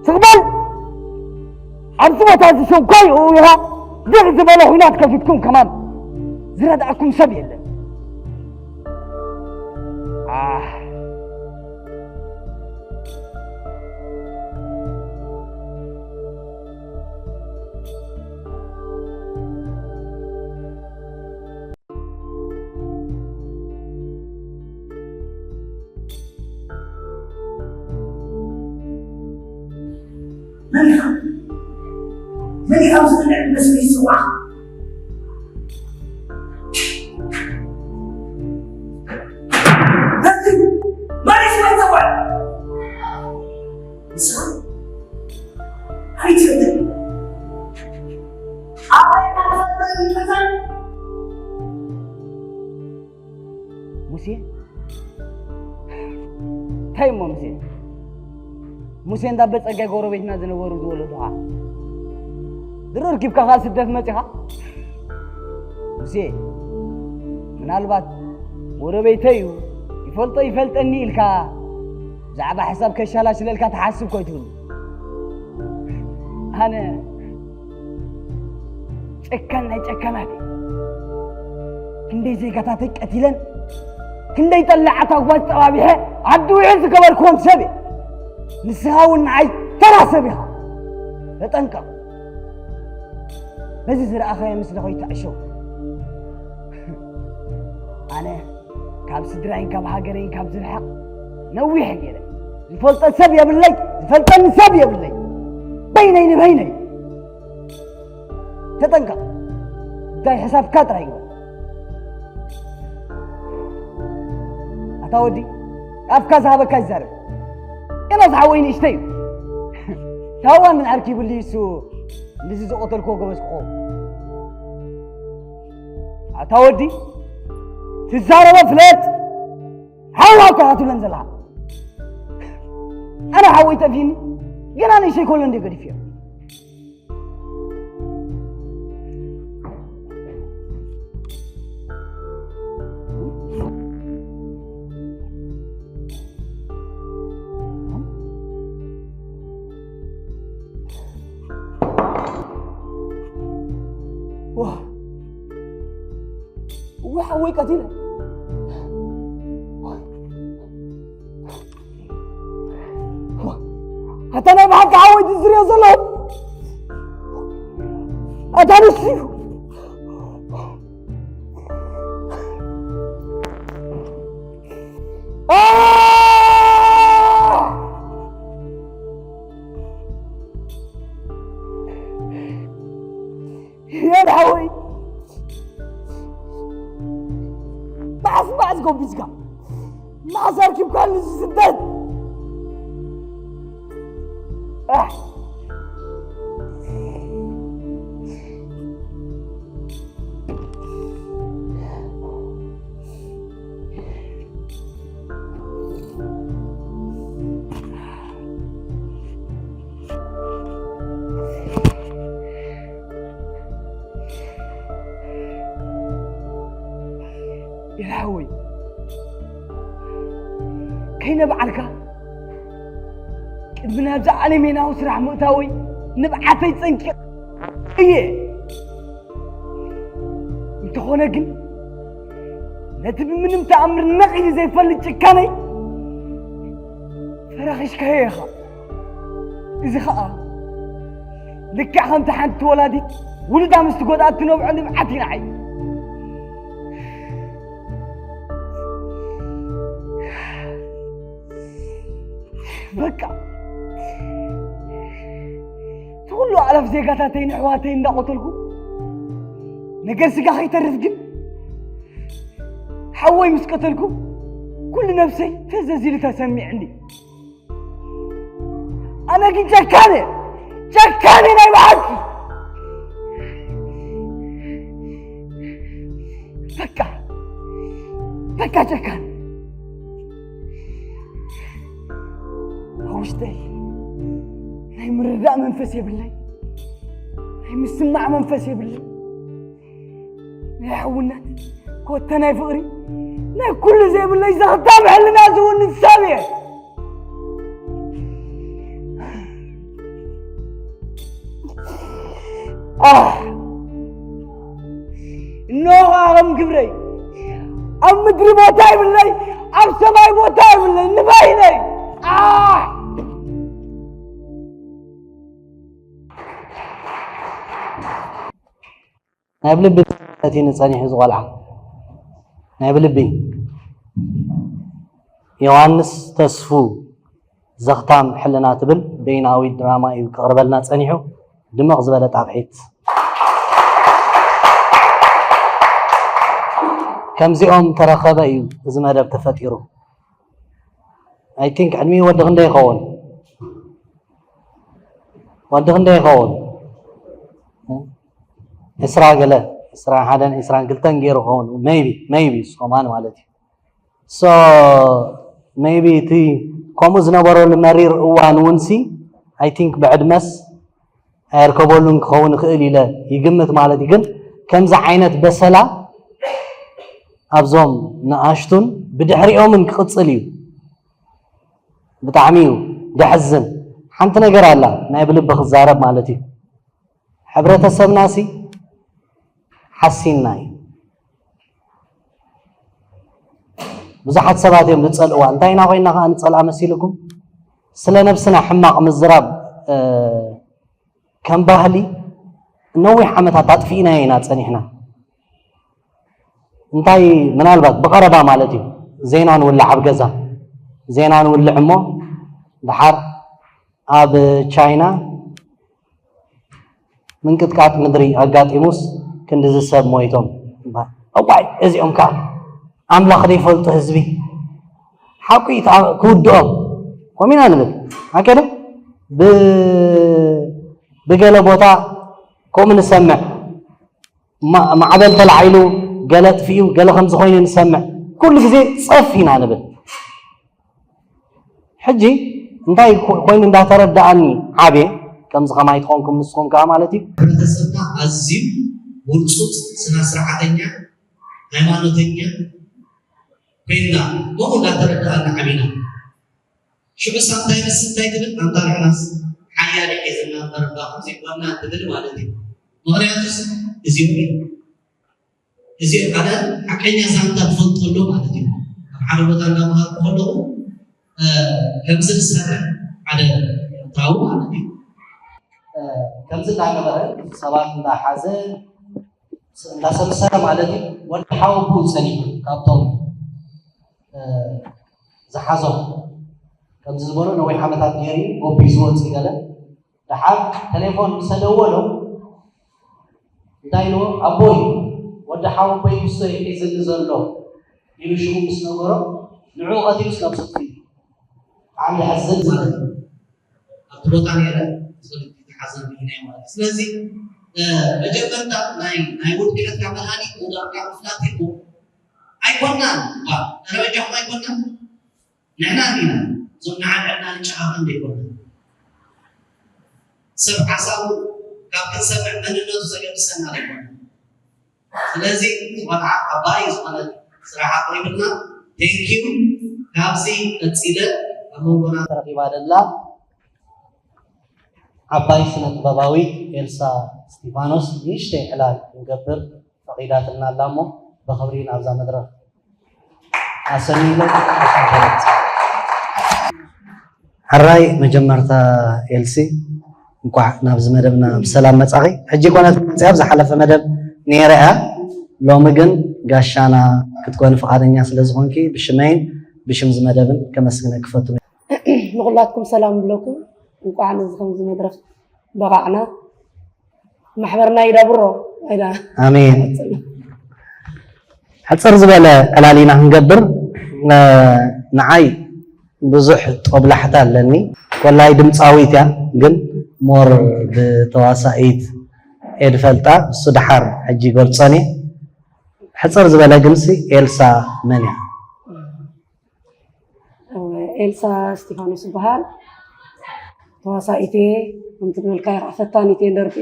ስቕ በል! ኣብዚ ቦታ እዚ ሸንኮይ እውይኻ ድቕ ዝበለ ኹናት ከፊትኩም ከማን ዝረድኣኩም ሰብ የለን። ኣህ! መን ኢኻ? መን ኢኻ? ኣብዚ ዝብልዕ መስሊ ይጽዋዕ? መን ኢኻ? መን ኢኻ? ንስኻ ኣይትፈልጥን። ኣባይ ናትፈልጠን ይፈታን። ሙሴ? እንታይ እሞ ሙሴ? ሙሴ እንዳ በጸጋይ ጎረቤትና ዝነበሩ ዝወለዱኻ። ድሮ ርኪብካ ኻብ ስደት መጺኻ? ሙሴ፣ ምናልባት ጎረቤተይ እዩ፣ ይፈልጦ ይፈልጠኒ ኢልካ ብዛዕባ ሕሳብ ከሻላሽለልካ ትሓስብ ኮይትህሉ። ኣነ ጨካን ናይ ጨካናት እየ። ክንደይ ዜጋታተይ ቀቲለን፣ ክንደይ ጠላዓት ኣጉባዝ ጠባቢሐ ዓዲ ውዒል ዝገበርክዎም ሰብ እየ። ንስኻ እውን ንዓይ ተራ ሰብ ኢኻ። ተጠንቀቕ። በዚ ዝረኣኻዮ ምስሊ ከይትዕሾ። ኣነ ካብ ስድራይን ካብ ሃገረይን ካብ ዝርሕቕ ነዊሕ ገይረ። ዝፈልጦ ሰብ የብለይ፣ ዝፈልጠኒ ሰብ የብለይ። በይነይ ንበይነይ። ተጠንቀቕ። ጉዳይ ሕሳብካ ጥራይ ግበር። ኣታ ወዲ፣ ኣፍካ ዝሃበካ ይዛረብ። ገና ዝሓወይ ንእሽተይ እዩ። ታዋን ምን ዓርኪ ይብሉ እሱ እንደዚ ዝቐተልክዎ ጎበዝ ክኸውን። ኣታ ወዲ፣ ትዛረቦ ፍለጥ። ሓዋ እኮ ኢኻ ትብለን ዘለኻ። ኣነ ሓወይ ጠፊኒ፣ ገና ንእሽተይ ከሎ እንደ ገዲፍዮ። ዋ፣ ዋ፣ ሓወይ ቀቲለ። ኣታ ናይ ብሓቂ ሓወይ ዝዝርዮ ዘለኹ ኣታ ንሱ እዩ። መዓስ ኣርኪብካኒ እዚ ስደት? ኣሕ! ኢላ ሓወይ፣ ከይነብዓልካ ቅድሚ ናብዚ ዓለሜናዊ ስራሕ ምእታወይ ንብዓተይ ጸንቂቐ እየ። እንተኾነ ግን ነቲ ብምንም ተኣምር ነቒሉ ዘይፈልጥ ጭካነይ ፈራኺሽካዮ ኢኻ። እዚ ኸኣ ልክዕ ከምቲ ሓንቲ ወላዲት ውሉዳ ምስ ትጎድኣ እትነብዖ ንብዓት እዩ ንዓይ። በቃ እቲ ኩሉ ኣእላፍ ዜጋታተይን ኣሕዋተይን እንዳቐተልኩ ነገር ስጋ ከይተርፍ ግን ሓወይ ምስ ቀተልኩ ኩሉ ነብሰይ ተዘዚሉ ተሰሚዕኒ። ኣነ ግን ጨካነ፣ ጨካነ ናይ ብሓቂ። በቃ፣ በቃ ጨካነ። ኣብ ውሽጠይ ናይ ምርዳእ መንፈስ የብለይ፣ ናይ ምስማዕ መንፈስ የብለይ። ናይ ሕውነት ኮተ ናይ ፍቕሪ ናይ ኩሉ ዘይብለይ ዘኽታም ሕልና ዝውንን ሰብ እየ። ኣህ! እነሆ ኸዓ ከም ግብረይ ኣብ ምድሪ ቦታ ይብለይ፣ ኣብ ሰማይ ቦታ ይብለይ፣ ንበይነይ። ኣህ! ናይ ብልቢ እቲ ንጸኒሑ ዝቖልዓ ናይ ብልቢ ዮሃንስ ተስፉ ዘኽታም ሕልና ትብል በይናዊ ድራማ እዩ ክቕርበልና ጸኒሑ። ድምቕ ዝበለ ጣቕዒት። ከምዚኦም ተረኸበ እዩ እዚ መደብ ተፈጢሩ። I think ዕድሚኡ ወዲ ክንደይ ይኸውን? ወዲ ክንደይ ይኸውን? ዕስራ ገለ፣ ዕስራን ሓደን ዕስራን ክልተን ገይሩ ይኸውን። Maybe, maybe እሱ ከማን ማለት እዩ። So maybe እቲ ከምኡ ዝነበረሉ መሪር እዋን እውን ሲ I think ብዕድመስ ኣየርከበሉን ክኸውን ይኽእል ኢለ ይግምት ማለት እዩ። ግን ከምዚ ዓይነት በሰላ ኣብዞም ንኣሽቱን ብድሕሪኦምን ክቕጽል እዩ። ብጣዕሚ እዩ ደሕዝን። ሓንቲ ነገር ኣላ ናይ ብልቢ ክዛረብ ማለት እዩ። ሕብረተሰብናሲ ሓሲንና እዩ። ብዙሓት ሰባት እዮም ዝጸልእዋ። እንታይ ኢና ኮይና ከኣ ንጸልኣ መሲልኩም? ስለ ነብስና ሕማቕ ምዝራብ ከም ባህሊ ነዊሕ ዓመታት ኣጥፊእናዮ ኢና ጸኒሕና። እንታይ ምናልባት ብቐረባ ማለት እዩ ዜና ንውልዕ ኣብ ገዛ ዜና ንውልዕ እሞ ድሓር ኣብ ቻይና ምንቅጥቃጥ ምድሪ ኣጋጢሙስ ክንድዚ ሰብ ሞይቶም። እዋይ እዚኦም ከዓ ኣምላኽ ዘይፈልጡ ህዝቢ ሓቁ ክውድኦም ከምኡ ኢና ንብል። ኣከደ ብገለ ቦታ ከምኡ ንሰምዕ። ማዕበል ተላዒሉ ገለ ጥፊኡ ገለ ከም ዝኾይኑ ንሰምዕ። ኩሉ ግዜ ጸፍ ኢና ንብል። ሕጂ እንታይ ኮይኑ እንዳተረዳኣኒ ዓብየ ከምዚ ከማይ ትኾንኩም ንስኹም ከዓ ማለት እዩ። ሕብረተሰብና ኣዝዩ ውርፁፅ ስነ ስርዓተኛ ሃይማኖተኛ ኮይንና ከምኡ እንዳተረዳኣና ዓቢና። ሽዑ ሳምታይ ምስ እንታይ ትብል ኣንታ ንሕናስ ሓያል ሒዝና እምበር እባ ከምዚ ይኮና ትብል ማለት እዩ። ምክንያቱስ እዚኦም እዮም እዚኦም ሓደ ሓቀኛ ሳንታ ትፈልጠሉ ማለት እዩ። ኣብ ሓደ ቦታ እንዳመሃርኩ ከለኹ ከምዚ ዝሰርሕ ሓደ ታው ማለት እዩ። ከምዚ እንዳገበረ ሰባት እንዳሓዘ እንዳሰብሰበ ማለት እዩ። ወዲ ሓወቦኡ ጸኒሑ ካብቶም ዝሓዞም ከምዚ ዝበሎ ነዊሕ ዓመታት ገይሩ እዩ ጎቢዩ ዝወፅእ ገለ ደሓር ተሌፎን ምስ ተደወሎ እንታይ ኢልዎ ኣቦይ ወዲ ሓወቦይ ምስቶ እዩ ሒዝኒ ዘሎ ኢሉ ሽሙ ምስ ነገሮ ንዕኡ ቀቲሉስ ናብ ስልኪ እዩ። ብጣዕሚ ዘሕዝን ማለት እዩ። ኣብቲ ቦታ ነይረ፣ ስልኪ ተሓዘን ኢለ ማለት እዩ። ስለዚ፣ እ፣ መጀመርታ ናይ፣ ናይ ውድቀትካ መድሃኒት መውዳቕካ ምፍላጥ እዩ። ኣይኮናን፣ ዋ፣ ደረጃኹም ኣይኮናን። ንሕና እንዲና፣ እዞም ንዓድዕና ንጨኻኸን ዘይኮና። ሰብ ሓሳቡ ካብ ክንሰምዕ መንነቱ ዘገድሰና ዘይኮነ። ስለዚ፣ ዝኾነ ዓባይ ዝኾነ ስራሕ ኣቕሪብልና፣ ቴንኪዩ። ካብዚ ቀጺለ ኣብ መንጎና ተረኺባ ዘላ ዓባይ ስነ ጥበባዊት ኤልሳ እስቲፋኖስ ንእሽተይ ዕላል ክንገብር ፈቒዳትና ኣላ እሞ፣ ብኽብሪ ናብዛ መድረኽ ኣሰኒለ። ሕራይ መጀመርታ ኤልሲ፣ እንኳዕ ናብዚ መደብና ብሰላም መጻኺ። ሕጂ ኮነት መጽያ ኣብ ዝሓለፈ መደብ ነይረ እያ። ሎሚ ግን ጋሻና ክትኮኒ ፍቓደኛ ስለ ዝኾንኪ ብሽመይን ብሽም እዚ መደብን ከመስግነኪ ክፈቱ። ንኹላትኩም ሰላም ብለኩም። እንኳዕ ነዚ ከምዚ መድረኽ በቓዕና። ማሕበርና ይዳብሮ። ኣይዳ። ኣሜን። ሕጽር ዝበለ ዕላል ኢና ክንገብር። እ፣ ንዓይ ብዙሕ ጦብላሕታ ኣለኒ። ኮላይ ድምፃዊት እያ፣ ግን ሞር ብተዋሳኢት እየ ድፈልጣ። እሱ ደሓር ሕጂ ይገልጾን እየ። ሕጽር ዝበለ ግንሲ ኤልሳ መን እያ? ኤልሳ እስቲፋኖስ ይበሃል። ተዋሳኢት እየ፣ ከምቲ ዝበልካዮ ከዓ ፈታኒት እየ ደርፊ።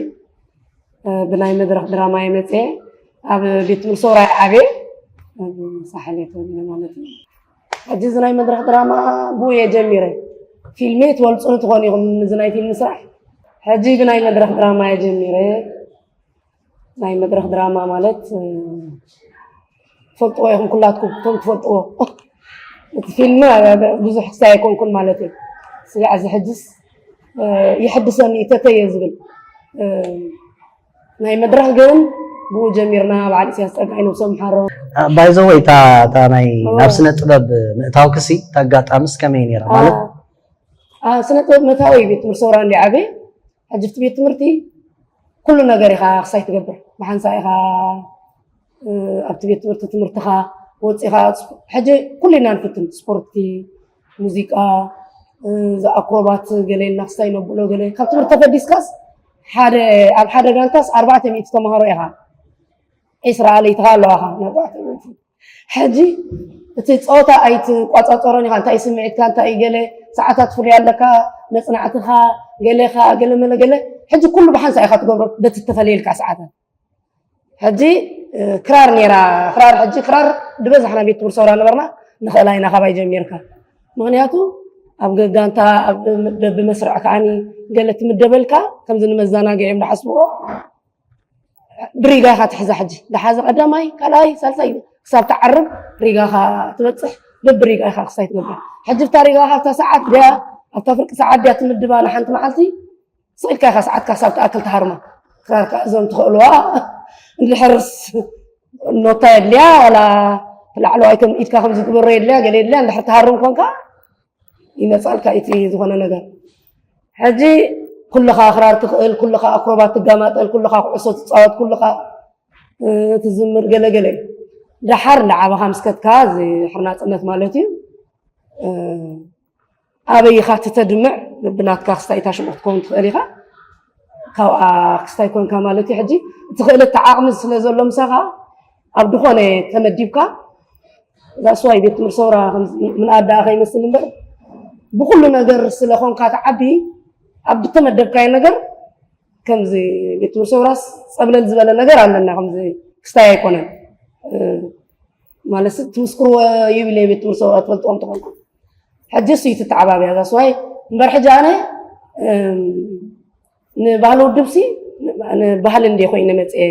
እ፣ ብናይ መድረኽ ድራማ እየ መፅየ። ኣብ ቤት ትምህርቲ ሰውራ እየ ዓብየ። ኣብ ሳሕል እየ ተወሊደ ማለት እዩ። ሕጂ እዚ ናይ መድረኽ ድራማ ብኡ እየ ጀሚረ። ፊልም እየ ትበልፁኒ ትኾኑ ኢኹም፣ እዚ ናይ ፊልም ስራሕ። ሕጂ ብናይ መድረኽ ድራማ እየ ጀሚረ። ናይ መድረኽ ድራማ ማለት፣ እ፣ ትፈልጥዎ ኢኹም ኩላትኩም፣ እቶም ትፈልጥዎ። እቲ ፊልም ብዙሕ ክሳይ ኣይኮንኩን ማለት እዩ። ስጋዕ እዚ ሕጅስ፣ እ፣ ይሕድሰኒ፣ ይተተየ ዝብል፣ እ፣ ናይ መድረኽ ግን ብኡ ጀሚርና፣ በዓል ኢሳያስ ጸጋይ ነብሶም ሓሮ። ባይዘወይ፣ እታ፣ እታ ናይ እዎ። ናብ ስነ ጥበብ ምእታውክሲ፣ እታ ኣጋጣምስ ከመይ ነይራ? ማለት አ፣ አ፣ ስነ ጥበብ መታወይ ቤት ትምህርቲ ሰውራ እንዲ ዓበየ፣ ሕጂ ኣብቲ ቤት ትምህርቲ ኩሉ ነገር ኢኻ ክሳይ ትገብር። ብሓንሳእ ኢኻ፣ እ፣ ኣብቲ ቤት ትምህርቲ ትምህርትኻ ወፂኻ፣ ሕጂ ኩሉ ኢና ንፍትን። ስፖርቲ፣ ሙዚቃ፣ እ፣ እዚ ኣክሮባት ገለ ኢልና ክሳይ ነብሎ ገለ። ካብ ትምህርቲ ተፈዲስካስ ሓደ፣ ኣብ ሓደ ጋንታስ ኣርባዕተ ሚእቲ ተምሃሮ ኢኻ። ዒስራ ኣለይትኻ ኣለዋኻ፣ ንኣርባዕተ ሚእቲ። ሕጂ እቲ ጸወታ ኣይትቋጻጸሮን ኢኻ። እንታይ እዩ ስምዒትካ፣ እንታይ እዩ ገለ ሰዓታት ፍሉይ ኣለካ፣ መጽናዕትኻ፣ ገለኻ፣ ገለ መለ ገለ። ሕጂ ኩሉ ብሓንሳእ ኢኻ ትገብሮ፣ በቲ እተፈለየልካ ሰዓታት። ሕጂ፣ እ፣ ክራር ነይራ፣ ክራር፣ ሕጂ ክራር ዝበዝሕና ቤት ትምህርቲ ሰውራ ነበርና፣ ንኽእላ ኢና ካባይ ጀሚርካ። ምኽንያቱ ኣብ ገጋንታ፣ ኣብ በብመስርዕ ከዓኒ ገለ ትምደበልካ፣ ከምዚ ንመዘናግዒ እዮም ዝሓስብዎ። ብሪጋ ኢኻ ትሕዛ ሕጂ። ዝሓዘ ቀዳማይ፣ ካልኣይ፣ ሳልሳይ ክሳብ ትዓርብ ሪጋኻ ትበጽሕ፣ በብሪጋ ኢኻ ክስታይ ትገብር። ሕጂ ኣብታ ሪጋኻ ኣብታ ሰዓት ድያ፣ ኣብታ ፍርቂ ሰዓት ድያ ትምድባ ንሓንቲ መዓልቲ? ስቕ ኢልካ ኢኻ ሰዓትካ ክሳብ ትኣክል ትሃርማ። ክራርካ እዞም ትኽእልዋ፣ እንድሕርስ ኖታ የድልያ፣ ዋላ ላዕለዋይ ከም ኢድካ ከም ዝግበሮ የድልያ፣ ገለ የድልያ፣ እንድሕር ትሃርም ኮንካ፣ ይመጻልካ እቲ ዝኾነ ነገር። ሕጂ ኩልኻ ክራር ትኽእል፣ ኩልኻ ኣክሮባት ትጋማጠል፣ ኩልኻ ኩዕሶ ትጻወት፣ ኩልኻ፣ እ፣ ትዝምር ገለ ገለ እዩ። ደሓር ንዓባኻ ምስ ከድካ፣ እዚ ሕርናጽነት ማለት እዩ። እ፣ ኣበይ ኢኻ ትተድምዕ፣ ብናትካ ክስታይ እታ ሽምዕ ክትከውን ትኽእል ኢኻ። ካብኣ ክስታይ ኮንካ ማለት እዩ። ሕጂ እቲ ክእለት ዓቕሚ ስለ ዘሎ ምሳኻ፣ ኣብ ዝኾነ ተመዲብካ፣ ዛስዋይ ቤት ትምህርቲ ሰውራ ከምዚ ምንኣድ ደኣ ከይመስል እምበር፣ ብኹሉ ነገር ስለ ኾንካ ትዓቢ፣ ኣብ ብተመደብካዮ ነገር፣ ከምዚ ቤት ትምህርቲ ሰውራስ ጸብለል ዝበለ ነገር ኣለና፣ ከምዚ ክስታይ ኣይኮነን። እ፣ ማለት ትምስክርዎ ይብል እየ፣ ቤት ትምህርቲ ሰውራ ትፈልጥዎም ትኾንኩም። ሕጂ እሱ እዩ ትተዓባብያ ዛስዋይ እምበር፣ ሕጂ ኣነ፣ እም፣ ንባህሊ ውድብሲ፣ ን-፣ ንባህሊ እንደ ኮይነ መጽየ፣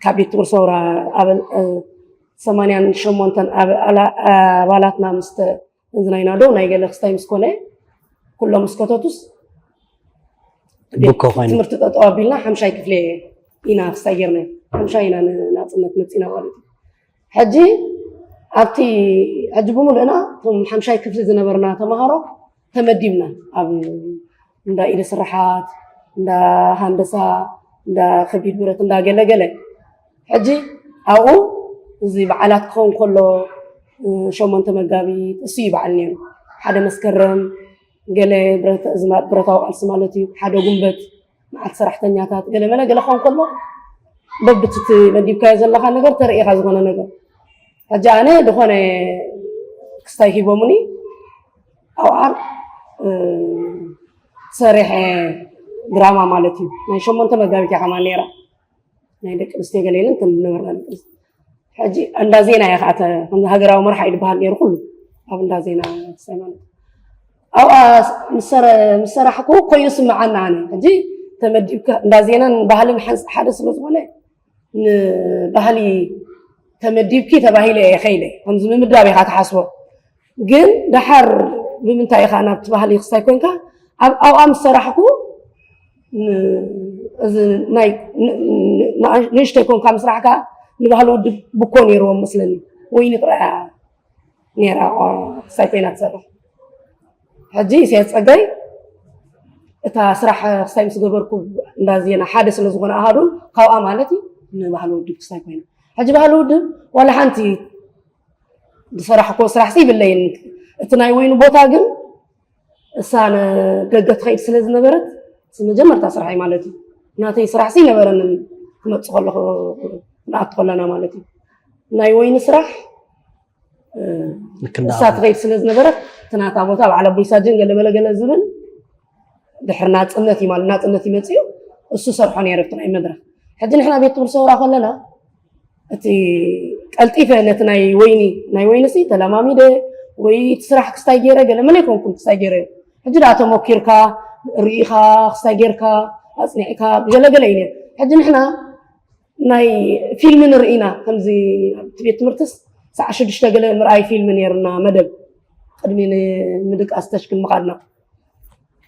ካብ ቤት ትምህርቲ ሰውራ ኣበል-፣ እ፣ ሰማንያን ሸሞንተን ኣበ-፣ ኣላ-፣ ኣባላትና ምስ ተ-፣ እዚ ናይ ናዶ ናይ ገለ ክስታይ ምስ ኮነ፣ ኩሎም ምስ ከተቱስ፣ ቤት ብኮ ኮይኑ። ትምህርቲ ጠጠው ኣቢልና ሓምሻይ ክፍሊ ኢና ክስታይ ጌርና። ሓምሻይ ኢና ንናጽነት መጺና ማለት እዩ። ሕጂ ኣብቲ፣ ሕጂ ብምሉእና እቶም ሓምሻይ ክፍሊ ዝነበርና ተምሃሮ ተመዲብና። ኣብ እንዳ ኢደ ስራሓት፣ እንዳ ሃንደሳ፣ እንዳ ከቢድ ብረት፣ እንዳ ገለ ገለ። ሕጂ ኣብኡ እዚ በዓላት ክኸውን ከሎ፣ እ፣ ሸሞንተ መጋቢት እሱ እዩ በዓል ነይሩ። ሓደ መስከረም ገለ ብረተ-፣ እዚ ማ-፣ ብረታዊ ቃልሲ ማለት እዩ። ሓደ ጉንበት መዓልቲ ሰራሕተኛታት ገለ መለ ገለ ክኸውን ከሎ በብትቲ መዲብካዮ ዘለኻ ነገር ተርእኻ ዝኾነ ነገር። ሕጂ ኣነ ዝኾነ ክስታይ ሂቦምኒ ኣብኣ፣ እ፣ ሰሪሐ ድራማ ማለት እዩ። ናይ ሸሞንተ መጋቢት እያ ከማን ነይራ። ናይ ደቂ ኣንስትዮ ገለ ኢለን ከም ዝነበርና ደቂ ኣንስትዮ። ሕጂ እንዳ ዜና እየ ከዓ ተ-፣ ከምዚ ሃገራዊ መርሓ እዩ ዝበሃል ነይሩ ኩሉ ኣብ እንዳ ዜና ክስታይ ማለት እዩ። ኣብኣ ምስ ሰረ-፣ ምስ ሰራሕኩ ኮይኑ ስምዓና ኣነ። ሕጂ ተመዲብካ እንዳ ዜናን ባህልን ሓንስ-፣ ሓደ ስለ ዝኾነ ንባህሊ ተመዲብኪ ተባሂለ እየ ከይደ። ከምዚ ምምዳብ ኢኻ ትሓስቦ። ግን ደሓር ብምንታይ ኢኻ ናብቲ ባህሊ ክስታይ ኮንካ? ኣብ-፣ ኣብኣ ምስ ሰራሕኩ ን-፣ እዚ ናይ ን-፣ ን-፣ ንእሽተይ ኮንካ ምስራሕ ከዓ ንባህሊ ውድብ ብኮ ነይርዎም መስለኒ። ወይኒ ጥራይ እያ ነይራ ክስታይ ኮይና ትሰርሕ። ሕጂ ኢሳያስ ጸጋይ እታ ስራሕ ክስታይ ምስ ገበርኩ እንዳ ዜና ሓደ ስለ ዝኾነ ኣሃዱ ካብኣ ማለት እዩ ንባህሊ ውድብ ክስታይ ኮይና። ሕጂ ባህሊ ውድብ ዋላ ሓንቲ ዝሰራሕኮ ስራሕ ሲ ይብለይን። እቲ ናይ ወይኑ ቦታ ግን እሳ ነ-፣ ደገ ትኸይድ ስለ ዝነበረት፣ እቲ መጀመርታ ስራሐይ ማለት እዩ። ናተይ ስራሕ ሲ ነበረንን ክመጽእ ከለኹ፣ ንኣቱ ከለና ማለት እዩ። ናይ ወይኒ ስራሕ፣ እ፣ ልክ እንዳ እሳ ኣፉ። ትኸይድ ስለ ዝነበረት፣ እቲ ናታ ቦታ በዓል ኣቦይ ሳጅን ገለ መለ ገለ ዝብል ድሕሪ ናጽነት እዩ ማለት፣ ናጽነት ይመጽእ እዩ። እሱ ሰርሖ ነይረ ኣብቲ ናይ መድረኽ። ሕጂ ንሕና ቤት ትምህርቲ ሰውራ ከለና፣ እቲ ቀልጢፈ ነቲ ናይ ወይኒ፣ ናይ ወይኒ ሲ ተለማሚደ ወይ እቲ ስራሕ ክስታይ ገይረ፣ ገለ መለ ኣይኮንኩን ክስታይ ገይረ። ሕጂ ደኣ ተሞኪርካ፣ ርኢኻ፣ ክስታይ ጌርካ፣ ኣጽኒዕካ፣ ገለ ገለ እዩ ነይሩ። ሕጂ ንሕና ናይ ፊልም ንርኢ ኢና፣ ከምዚ ኣብቲ ቤት ትምህርትስ ሰዓት ሽዱሽተ ገለ ምርኣይ ፊልም ነይሩና መደብ፣ ቅድሚ ን-፣ ምድቃስ ተሽክል ምኻድና።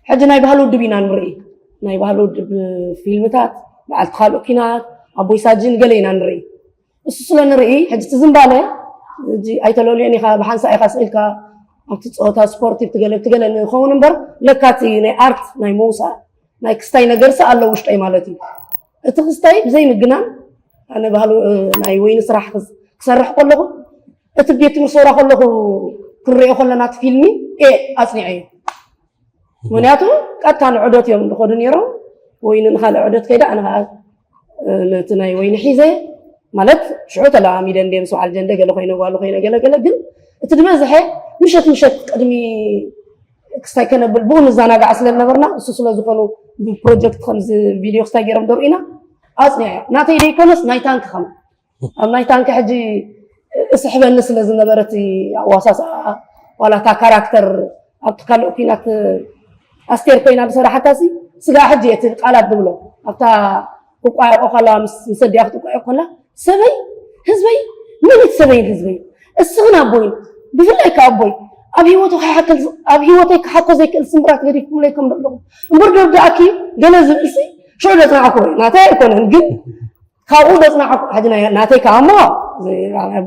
ሕጂ ናይ ባህሊ ውድብ ኢና ንርኢ። ናይ ባህሊ ውድብ ፊልምታት፣ በዓልቲ ካልእ ኲናት፣ ኣቦይ ሳጅን ገለ ኢና ንርኢ። እሱ ስለ ንርኢ፣ ሕጂ እቲ ዝምባለ፣ ሕጂ ኣይተለልዮን ኢኻ፣ ብሓንሳእ ኢኻ ስቕ ኢልካ ኣብቲ ጸወታ ስፖርት፣ ብቲ ገለ፣ ብቲ ገለ ንኸውን እምበር፣ ለካ እቲ ናይ ኣርት፣ ናይ መውሳእ፣ ናይ ክስታይ ነገርሲ ኣሎ ውሽጠይ ማለት እዩ። እቲ ክስታይ ብዘይ ምግናን፣ ኣነ ባህሊ፣ እ፣ ናይ ወይኒ ስራሕ ክስ-፣ ክሰርሕ ከለኹ፣ እቲ ቤት ትምህርቲ ሰውራ ከለኹ ክንሪኦ ከለና እቲ ፊልሚ፣ ኤ፣ ኣጽኒዐዮ። ምኽንያቱ ቀጥታ ንዑደት እዮም ዝኸዱ ነይሮም፣ ወይ ንኻልእ ዑደት ከይደ፣ ኣነ ኸዓ፣ እ፣ ነቲ ናይ ወይኒ ሒዘ፣ ማለት ሽዑ ተለማሚደ እንደ ምስ በዓል ጀንደ ገለ ኮይነ፣ ጓሉ ኮይነ፣ ገለ ገለ፣ ግን እቲ ዝበዝሐ ምሸት ምሸት ቅድሚ ክስታይ ከነብል ብኡ ንዘናጋዕ ስለ ዝነበርና፣ እሱ ስለ ዝኾኑ ብፕሮጀክት ከምዚ ቪድዮ ክስታይ ገይሮም ደርእዩና፣ ኣጽኒዐዮ። ናተይ ደይኮነስ ናይ ታንክ ከማን። ኣብ ናይ ታንክ ሕጂ እስሕበኒ ስለ ዝነበረ እቲ ኣዋሳስኣ፣ ዋላ እታ ካራክተር ኣብቲ ካልእ ኲናት ኣስቴር ኮይና ዝሰራሓታ ሲ፣ ስጋ ሕጂ እቲ ቃላት ዝብሎ ኣብታ ክቋየቆ ከላ ምስ፣ ምስ ኣዲኣ ክትቋየቆ ከላ፣ ሰበይ ህዝበይ፣ መን እቲ ሰበይን ህዝበይ? እስኽን ኣቦይ፣ ብፍላይ ከ ኣቦይ፣ ኣብ ህይወቱ ከይሓከል፣ ኣብ ህይወተይ ክሓኮ ዘይክእል ስምብራት ገዲፍኩምለይ ከም ዘለኹም። እምበር ዶ ደኣኪ ገለ ዝብል ሲ፣ ሽዑ ዘጽናዕኩ ወይ ናተይ ኣይኮነን፣ ግን ካብኡ ዘጽናዕኩ፣ ሕጂ ናይ፣ ናተይ ከኣ እሞ፣ እዚ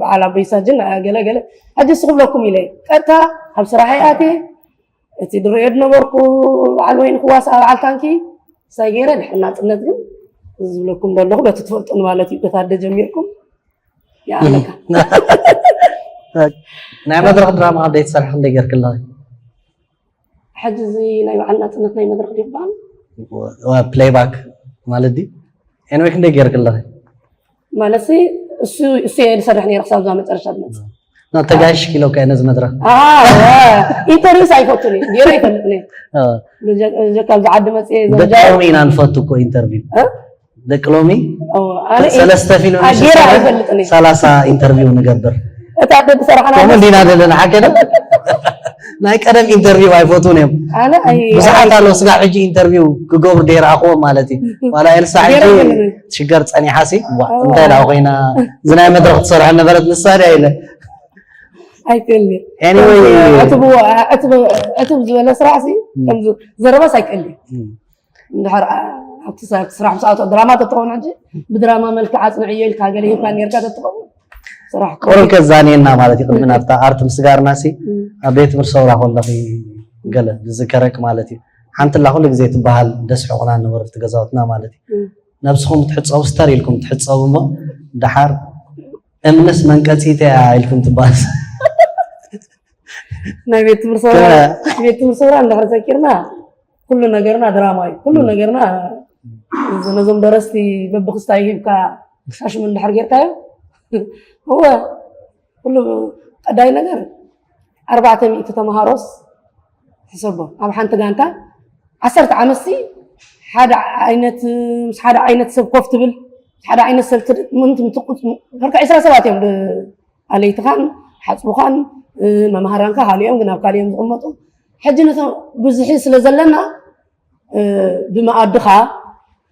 በዓል ኣቦይ ሳጅን ገለ ገለ፣ ሕጂ እሱ ክብለኩም ኢለ፣ ቀጥታ ኣብ ስራሐይ ኣትየ፣ እቲ ድርእዮ ዝነበርኩ በዓል ወይኒ ክዋሳእ በዓል ታንኪ፣ ሳይ ገይረ፣ ድሕሪ ናጽነት ግን፣ እዚ ዝብለኩም ዘለኹ፣ በቲ ትፈልጡኒ ማለት እዩ፣ በታ ኣደ ጀሚርኩም፣ ይኣለካ። ናይ መድረኽ ድራማ ክንደይ ትሰርሒ፣ ክንደይ ገይርክለኺ? ሕጂ እዚ ናይ በዓል ናጽነት ናይ መድረኽ ድዩ ክበሃል? ወ-፣ ፕሌይባክ ማለት ድዩ? ኤንወይ ክንደይ ገይርክለኺ? ማለት ሲ፣ እሱ፣ እሱ እየ ዝሰርሕ ነይረ ክሳብ እዛ መጨረሻ ዝመጽእ። ና ተጋይሽኪ ኢለ እኮ እየ ነዚ መድረኽ። ኣሃ፣ ኢንተርቪውስ ኣይፈቱን እየ፣ ገይረ ኣይፈልጥን እየ። እ። ብጀ-፣ ብጀካ ኣብዚ ዓዲ መጽየ ደቂ ዘመጃ-፣ ሎሚ ኢና ንፈቱ እኮ ኢንተርቪው። እ? ደቂ ሎሚ ኦ፣ ኣነ ሰለስተ ፊልም አ፣ ምሽ ገይረ ዝሰርሕ ኣይፈልጥን እየ። ሰላሳ ኢንተርቪው ንገብር። እታ ኣደ ዝሰራሕና ከምኡ እንዲና ዘለና ሓቂ ዶ? ናይ ቀደም ኢንተርቪው ኣይፈትውን እዮም። ኣነ ኣይ-፣ ብዙሓት ኣይ-፣ ኣለዉ ስጋዕ ሕጂ ኢንተርቪው ክገብሩ ደይረኣኽዎም ማለት እዩ። ዋላ ኤልሳ ገይረ ሕጂ ኣይፈልጥን። ሽገር ጸኒሓ ሲ፣ ዋ፣ ኦ። እንታይ ደኣ ኮይና፣ እዚ ናይ መድረኽ ትሰርሖ ነበረት ንሳ ድያ ኢለ። ኣይክእልን እየ። ኤኒወይ። ከምዚ ዕቱብ፣ ዕቱብ፣ ዕቱብ ዝበለ ስራሕ ሲ፣ ም። ከምዚ ዘረባስ ኣይክእልን እየ። ም። እንድሕር፣ ኣ-፣ ኣብቲ ሳ-፣ ኣብቲ ስራሕ ምስ ኣተኹ ድራማ ተትኸውን ሕጂ፣ ብድራማ መልክዕ ኣጽንዕዮ ኢልካ ገለ ሂብካ ኔርካ ተትኸውን፣ ስራሕ ቁሩብ ከዛንየና ማለት እዩ። ቅድሚ ናብታ ኣርት ምስጋርና ሲ፣ እም። ኣብ ቤት ትምህርቲ ሰውራ ከለኺ ገለ ዝዝከረክ ማለት እዩ። ሓንቲ ኣላ ኩሉ ግዜ ትበሃል፣ ደስሕቑና ነበሩ ኣብቲ ገዛውትና ማለት እዩ። እም። ነብስኹም ትሕጸቡ፣ ስተር ኢልኩም ትሕጸቡ እሞ፣ ደሓር እምንስ መንቀጺት እያ ኢልኩም ትበሃል። ናይ ቤት ትምህርቲ ሰውራ፣ ቤት ትምህርቲ ሰውራ እንድሕር ዘኪርና፣ ኩሉ ነገርና ድራማ እዩ። ኩሉ ነገርና፣ ነዞም ደረስቲ በብክስታይ ሂብካ ሻሽሙ እንድሕር ጌርካዮ፣ እወ፣ ኩሉ ቀዳይ ነገር፣ ኣርባዕተ ሚእቲ ተምሃሮስ ሕሰቦ፣ ኣብ ሓንቲ ጋንታ ዓሰርተ ዓመትሲ ሓደ ዓይነት፣ ምስ ሓደ ዓይነት ሰብ ኮፍ ትብል፣ ምስ ሓደ ዓይነት ሰብ ትድ-፣ ምንት ምትቁጽ፣ ከርከ ዕስራ ሰባት እዮም ብ-፣ ኣለይትኻን ሓጽቡኻን፣ እ፣ መምሃራንካ ካልኦም ግን ኣብ ካልኦም ዝቕመጡ። ሕጂ ነቶም ብዝሒ ስለ ዘለና፣ እ፣ ብመኣድኻ፣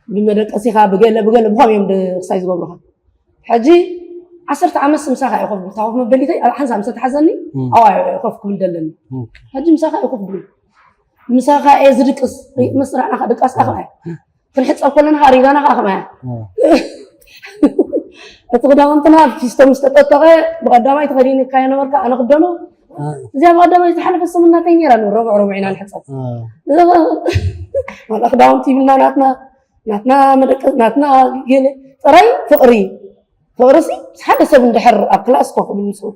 ብመደቀሲኻ፣ ብገለ ብገለ ብኸም እዮም ድ-፣ ክሳይ ዝገብሩኻ። ሕጂ ዓሰርተ ዓመት ምሳኻ እየ ኮፍ፣ እታ ኮፍ መበሊተይ ኣብ ሓንሳብ ምስ ተሓዘኒ፣ እም። ኣብኣ እየ ኮፍ ክብል ደለኒ። ኦኬ። ሕጂ ምሳኻ እየ ኮፍ ክብል። ምሳኻ እየ ዝድቅስ። ሪእ መስራዕና ከ ድቃስ ኣኽኣ እየ። ክንሕጸብ ከለና ከኣ ሪጋና ከኣ ከምኣ እያ። እም። እቲ ክዳውንትና ፊስቶ ምስ ተጠጠቐ፣ ብቐዳማይ ተኸዲንካዮ ነበርካ፣ ኣነ ክደኖ። እም። እዚኣ ብቐዳማይ ዝሓለፈ ሰሙን ናተይ ነይራ፣ ንረቡዕ ረቡዕ ኢና ንሕጸብ። እም። ዋላ ክዳውንቲ ይብልና ናትና፣ ናትና መደቀ-፣ ናትና ገለ ጥራይ ፍቕሪ። ፍቕርሲ ምስ ሓደ ሰብ እንድሕር ኣብ ክላስ ኮፍ ብል ምስኡ፣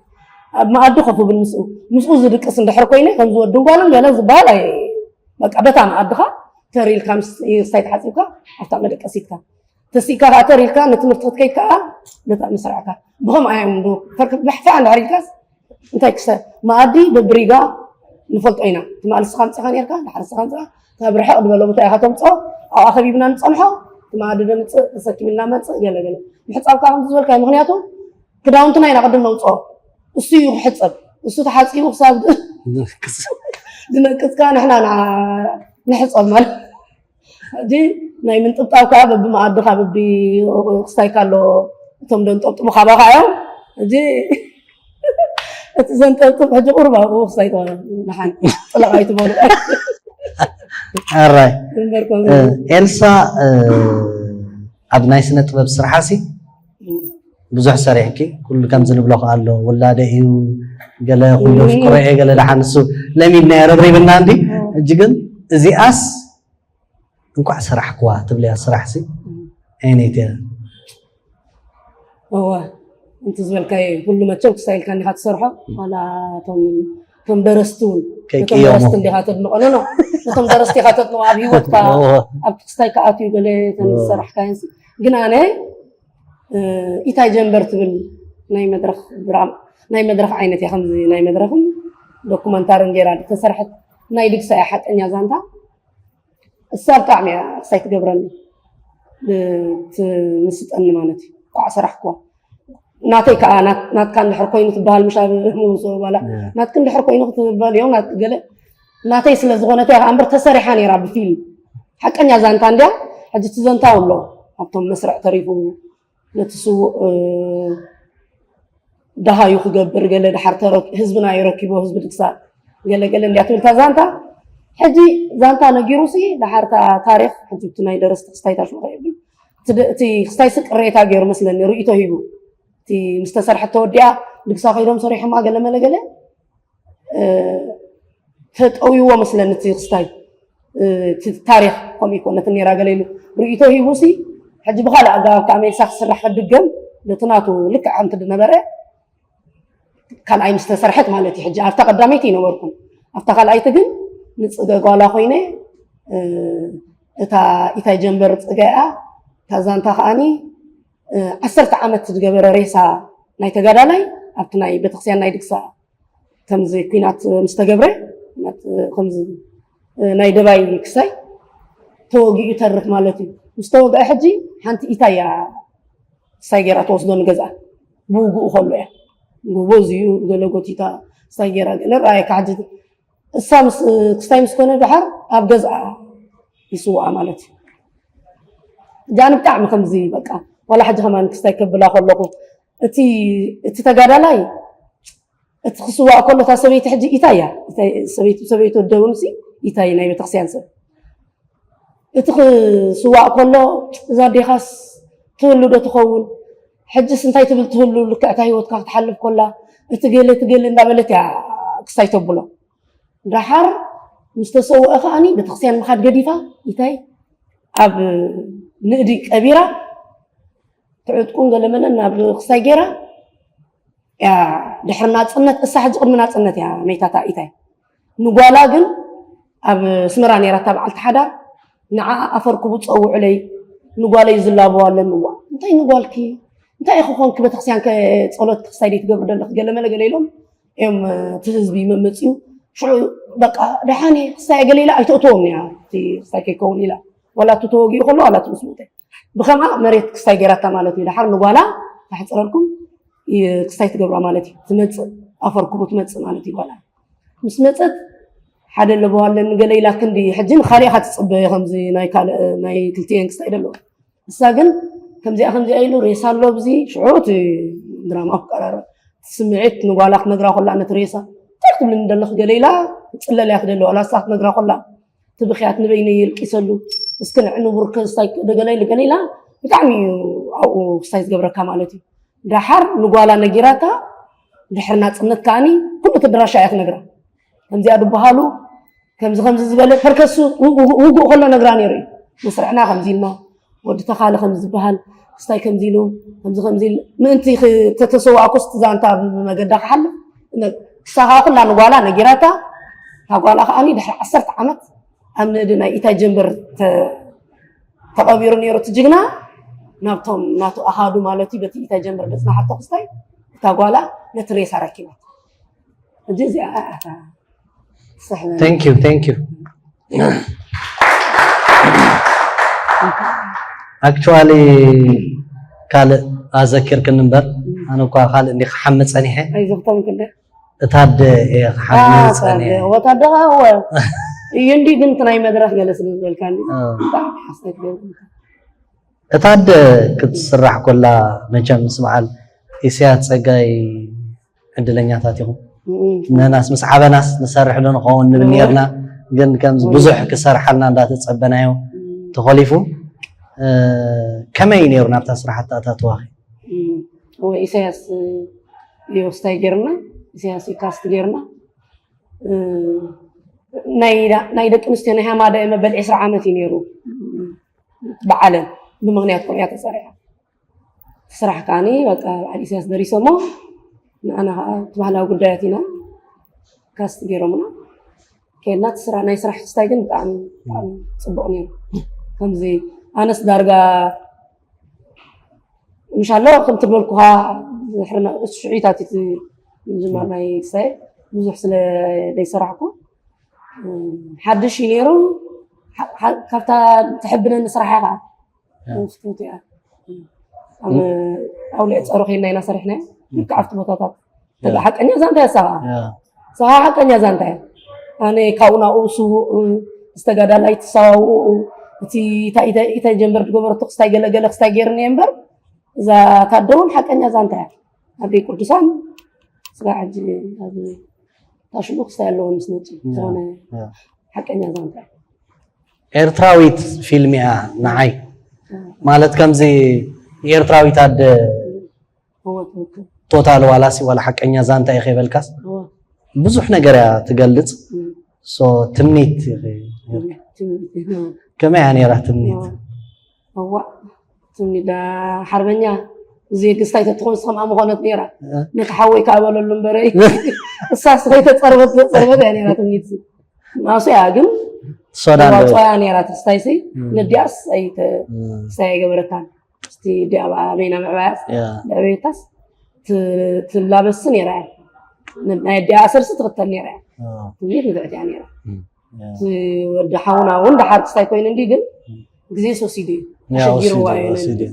ኣብ መኣዲ ኮፍ ብል ምስኡ፣ ምስኡ ዝድቅስ እንድሕር ኮይነ፣ ከምዚ ወድን ጓልን ገለ ዝበሃል ኣይ-፣ በቃ በታ መኣድኻ ተር ኢልካ ምስ ክስታይ ተሓጺብካ ኣብታ መደቀሲትካ። ተሲእካ ከኣ ተር ኢልካ ንትምህርቲ ክትከይድ ከኣ ነታ መስርዕካ። ብኸምኣ እዮም ዶ-፣ ፈርክ-፣ ብሕፍያ እንድሕር ኢልካስ እንታይ ክስታይ? መኣዲ በብሪጋ ንፈልጦ ኢና። ትማሊ ንስኻ ኣምጺኻ ኔርካ፣ ድሓር ንስኻ ኣምጺኻ፣ ካብ ርሕቕ ዝበለ ቦታ ኢኻ ተምጽኦ፣ ኣብኣ ከቢብና ንጸንሖ፣ እቲ መኣዲ ደምጽእ፣ ተሰኪምና መጽእ፣ ገለ ገለ። ምሕጻብካ ከምቲ ዝበልካዮ፣ ምኽንያቱ ክዳውንትና ኢና ቅድም ነውጽኦ። እሱ እዩ ክሕጸብ። እሱ ተሓጺቡ ክሳብ ድ-፣ ድነቅጽ። ድነቅጽ ከኣ ንሕና ንዓ-፣ ንሕጸብ ማለት። ሕጂ ናይ ምንጥብጣብ ከኣ በብመኣድኻ፣ በቢ ክስታይካ ኣሎ። እቶም ደንጠብጥቡ ካባኻ እዮም። ሕጂ እቲ ዘንጠብጥብ ሕጂ ቁሩብ ኣብኡ ክስታይ ትኾነ። ንሓን ጥለቕ ኣይትበሉ። ኣራይ። እምበር ከምኡ እ፣ ኤልሳ፣ እ፣ ኣብ ናይ ስነ ጥበብ ስራሓሲ ብዙሕ ሰሪሕኪ፣ ኩሉ ከምዚ ንብሎ ከኣ ኣሎ፣ ውላደ እዩ፣ ገለ ኩሉ እም። ፍቅሮ እየ፣ ገለ ደሓን እሱ ለሚድና የረብሪብና እንዲ። እም። ሕጂ ግን እዚኣስ እንኳዕ ሰራሕክዋ ትብልያ ስራሕሲ እም። ዓይነት እያ። እወ፣ እንት ዝበልካዮ እዩ። ኩሉ መቸም ክስታይ ኢልካ እንዲኻ ትሰርሖ። ዋላ እቶም፣ እቶም ደረስቲ እውን፣ ነቶም ከይቅየሙ። ደረስቲ እንዲኻ ተድንቖ። ኖ፣ ኖ። ነቶም ደረስቲ ኢኻ ተድንቖ። ኣብ ህይወትካ፣ እወ። ኣብ ክስታይ ከኣትዩ ገለ እተን እወ። ዝሰራሕካየን ሲ-፣ ግን ኣነ፣ እ፣ ኢታይ ጀንበር ትብል ናይ መድረኽ ድራማ፣ ናይ መድረኽ ዓይነት እያ። ከምዚ ናይ መድረኽን ዶኩመንታርን ጌራ ዝተሰርሐት ናይ ድግሳ እያ ሓቀኛ ዛንታ። እሳ ብጣዕሚ እያ ክስታይ ትገብረኒ፣ ብ-፣ ትምስጠኒ ማለት እዩ። ኳዕ ሰራሕክዋ። ናተይ ከኣ፣ ናት-፣ ናትካ እንድሕር ኮይኑ ትበሃል ምሽ ኣብ መውስኦ ባላ። እያ። ናትክ እንድሕር ኮይኑ ክትበል እዮም፣ ናት-፣ ገለ ናተይ ስለ ዝኾነት እያ ከኣ እምበር ተሰሪሓ ነይራ ብፊልም። ሓቀኛ ዛንታ እንድያ። ሕጂ እቲ ዘንታ ኣሎ፣ ኣብቶም መስርዕ ተሪፉ፣ ነቲ ስዉእ፣ እ፣ ደሃዩ ክገብር፣ ገለ ደሓር ተረክ-፣ ህዝብና እዩ ረኪቦ፣ ህዝቢ ድግሳ ገለ ገለ እንድያ ትብል እታ ዛንታ። ሕጂ ዛንታ ነጊሩሲ፣ ደሓር እታ ታሪኽ፣ ሕጂ እቲ ናይ ደረስቲ ክስታይ ታሽሙ ከይብል፣ እቲ ደ-፣ እቲ ክስታይሲ ቅሬታ ገይሩ መስለኒ፣ ርእይቶ ሂቡ። እቲ ምስ ተሰርሐት ተወዲኣ፣ ድግሳ ከይዶም ሰሪሖማ ገለ መለ ገለ፣ እ፣ ተጠውይዎ መስለኒ እቲ ክስታይ፣ እ፣ እቲ ታሪኽ ከምኡ ይኮነትን ነይራ ገለ ኢሉ ርእይቶ ሂቡሲ፣ ሕጂ ብኻልእ ኣገባብ ከኣ ሜልሳ ክስራሕ ክድገም ነቲ ናቱ ልክዕ ከምቲ ዝነበረ ካልኣይ ምስ ተሰርሐት ማለት እዩ። ሕጂ ኣብታ ቀዳመይቲ ይነበርኩን ኣብታ ካልኣይቲ ግን ንጽገ ጓላ ኮይነ፣ እ፣ እታ ኢታይ ጀንበር ጽገኣ እታ ዛንታ ከኣኒ፣ እ፣ ዓሰርተ ዓመት ዝገበረ ሬሳ ናይ ተጋዳላይ ኣብቲ ናይ ቤተክርስትያን ናይ ድግሳ ከምዚ ኲናት ምስ ተገብረ፣ ኲናት ከምዚ ናይ ደባይ ክስታይ ተወጊኡ ይተርፍ ማለት እዩ። ምስ ተወግአ ሕጂ ሓንቲ ኢታይ እያ ክስታይ ገይራ ተወስዶ ንገዝኣ። ብውግኡ ከሎ እያ። ጎቦ እዚኡ ገለ ጎቲታ ክስታይ ገይራ ገለ ረኣየካ ሕጂ። እሳ ምስ ክስታይ ምስ ኮነ ደሓር ኣብ ገዝኣ ይስውኣ ማለት እዩ። ሕጂ ኣነ ብጣዕሚ ከምዚ በቃ ዋላ ሕጂ ከማን ክስታይ ከብላ ከለኹ እቲ እቲ ተጋዳላይ እቲ ክስዋእ ከሎ እታ ሰበይቲ ሕጂ ኢታይ እያ። ኢታይ ሰበይቲ፣ ሰበይቲ ወደውንሲ ኢታይ ናይ ቤተክርስትያን ሰብ። እቲ ክስዋእ ከሎ እዛ ኣዴኻስ ትህሉ ዶ ትኸውን? ሕጅስ እንታይ ትብል ትህሉ? ልክዕ እታ ህይወትካ ክትሓልፍ ከላ እቲ ገለ እቲ ገለ እንዳበለት እያ ክስታይ ተብሎ። ደሓር ምስ ተሰውአ ከኣኒ ቤተክርስትያን ምኻድ ገዲፋ ኢታይ ኣብ ንእዲ ቀቢራ ትዕጥቁን ገለመለን ናብ ክስታይ ገይራ እያ ድሕሪ ናጽነት፣ እሳ ሕጂ ቅድሚ ናጽነት እያ መይታታ ኢታይ። ንጓላ ግን ኣብ ኣስመራ ነይራታ በዓልቲ ሓዳር፣ ንዓ ኣፈርክቡ ጸውዑለይ፣ ንጓለይ ዝላበዋ ኣለንዋ። እንታይ ንጓልኪ? እንታይ ኢኺ ኮንኪ ቤተክርስትያን ከ ጸሎት ክስታይ ደይ ትገብሪ ዘለኺ? ገለ መለ ገለ ኢሎም እዮም እቲ ህዝቢ መመጽኡ። ሽዑ በቃ ደሓን እየ ክስታይ ገለ ኢላ ኣይተእትዎም እያ። እቲ ክስታይ ከይከውን ኢላ። ዋላ እቲ ተወጊኡ ከሎ ዋላ እቲ ምስ ሞተ። ብኸምኣ መሬት ክስታይ ገይራታ ማለት እዩ። ደሓር ንጓላ ተሕጽረልኩም ይ- ክስታይ ትገብራ ማለት እዩ። ትመጽእ ኣፈርክቡ ትመጽእ ማለት እዩ ጓላ። ምስ መጸት ሓደ ኣለዎ ኣለኒ ገለ ኢላ ክንዲ ሕጂ ንኻሊእ ኢኻ ትጽበ ከምዚ ናይ ካልእ ናይ ክልቲኤን ክስታይ ደለዎ። ንሳ ግን ከምዚኣ ከምዚኣ ኢሉ ሬሳ ኣሎ ኣብዚ ሽዑ እቲ ድራማ ክቀራረብ ስምዒት ንጓላ ክትነግራ ከላ ነቲ ሬሳ እንታይ ክትብልኒ ደለኽ ገለ ኢላ ትጽለል እያ ትደሊ ዋላ ንሳ ክትነግራ ከላ ትብኽያ ትንበይነይ የልቂሰሉ እስኪ ንዕ ንቡር ክስታይ ደገለ ኢሉ ገለ ኢላ ብጣዕሚ እዩ ኣብኡ ክስታይ ዝገብረካ ማለት እዩ። ደሓር ንጓላ ነጊራታ ድሕሪ ናጽነት ከኣኒ ኩሉ እቲ ድራሻ እያ ትነግራ። ከምዚኣ ድበሃሉ ከምዚ ከምዚ ዝበለ ፐርከሱ ውጉእ ከሎ ነግራ ነይሩ እዩ። መስርዕና ከምዚ ኢልና ወዲ ተኻለ ከምዚ ዝበሃል ክስታይ ከምዚ ኢሉ ከምዚ ከምዚ ኢሉ ምእንቲ ተተሰዋእኩስ ዛንታ ብመገዳ ክሓልፍ ክሳኻ ኩላ ንጓላ ነጊራታ። እታ ጓላ ከዓኒ ድሕሪ ዓሰርተ ዓመት ኣብ ንእዲ ናይ ኢታይ ጀንበር ተቐቢሩ ነይሩ እቲ ጅግና ናብቶም ናቱ ኣሃዱ ማለት እዩ በቲ ኢታይ ጀንበር ደፅናሓቶ ክስታይ እታ ጓላ ነቲ ሬሳ ረኪባት። ሕጂ እዚኣ ኣታ Thank you, thank you. Actually ካልእ ኣዘኪርክን እምበር ኣነ እኳ ካልእ እንዲ ክሓሚ ፀኒሐ ኣይዘኽቶም ክልተ እታ ኣደ እየ ክሓሚ ፀኒሐ። ወታደራ ወ እዩ እንዲ ግን እቲ ናይ መድረክ ገለ ስለ ዝበልካ እንዲ ብጣዕሚ ሓስተት ገብሩ እታ ኣደ ክትስራሕ ኮላ መቸም ምስ በዓል ኢሳያስ ፀጋይ ዕድለኛታት ኢኹም። ንሕናስ ምስ ዓበናስ ንሰርሕ ዶ ንኸውን ንብል ነርና፣ ግን ከምዚ ብዙሕ ክሰርሓልና እንዳተፀበናዮ ተኾሊፉ። ከመይ ነይሩ ናብታ ስራሕ ኣተኣታትዋኺ? እወ ኢሳያስ እዩ ስታይ ጌርና፣ ኢሳያስ እዩ ካስት ጌርና። ናይ ደቂ ኣንስትዮ ናይ ሃማደ መበል ዕስራ ዓመት እዩ ነይሩ በዓለን ብምኽንያት ከምኡ እያ ተፀሪዓ። ስራሕ ከዓኒ በቃ በዓል ኢሳያስ ደሪሶሞ ንዓና ከዓ እቲ ባህላዊ ጉዳያት ኢና ካስት ገይሮምና ከይድና እቲ ስራሕ ናይ ስራሕ ክስታይ ግን ብጣዕሚ ብጣዕሚ ፅቡቅ ነይሩ። ከምዚ ኣነስ ዳርጋ ምሻሎ ከም ትበልኩኻ ድሕሪ ሽዑታት እቲ ምጅማር ናይ ክስታይ ብዙሕ ስለ ዘይሰራሕኩ ሓድሽ እዩ ነይሩ። ካብታ ትሕብነኒ ስራሕ እያ ከዓ ፍትውቲ እያ ኣብ ኣውሊዕ ፀሩ ከይና ኢና ሰሪሕና ልክዕ ኣብቲ ቦታታት ተጋ ሓቀኛ ዛንታ እያ ሳኻ ሳኻ ሓቀኛ ዛንታ እያ ኣነ ካብኡ ናብኡ ስውኡ ዝተጋዳላይ ትሰዋውኡ እቲ ኢታይ ጀንበር ዝገበረቶ ክስታይ ገለገለ ክስታይ ገይርኒ እየ እምበር እዛ ታደውን ሓቀኛ ዛንታ እያ ኣደይ ቅዱሳን ስጋ ሕጂ ኣብ ታሽሙ ክስታይ ኣለዎ ምስ ነጭ ዝኾነ ሓቀኛ ዛንታ እያ ኤርትራዊት ፊልም እያ ንዓይ ማለት ከምዚ ኤርትራዊት ኣደ ቶታል ዋላሲ ዋላ ሓቀኛ ዛንታ እዩ ከይበልካስ ብዙሕ ነገር እያ ትገልፅ ትምኒት ከመይ እያ ነይራ ትምኒት እዋ ትምኒት ሓርበኛ እዚ ግስታይ ተትኾን ስኸምኣ ምኾነት ነይራ ነቲ ሓወይ ከዓ በለሉ እምበረይ እሳስ ከይተፀርበት ዘፀርበት እያ ነይራ ትምኒት ማሱ እያ ግን ሶዳ ተዋፅኦ እያ ነይራ ትስታይሲ ነዲኣስ ኣይተ ስታይ ኣይገበረታን እስቲ ዲኣ በይና ምዕባያስ ለዕበየታስ ትላበስ ነይራ እያ ናይ ኣዲኣ ኣሰርሲ ትኽተል ነይራ እያ ትምኒት ንፍዕቲ እያ ነይራ ወዲ ሓውና እውን ደሓር ክስታይ ኮይኑ እንዲ ግን ግዜ ወሲዱ እዩ ኣሸጊርዋ እዩ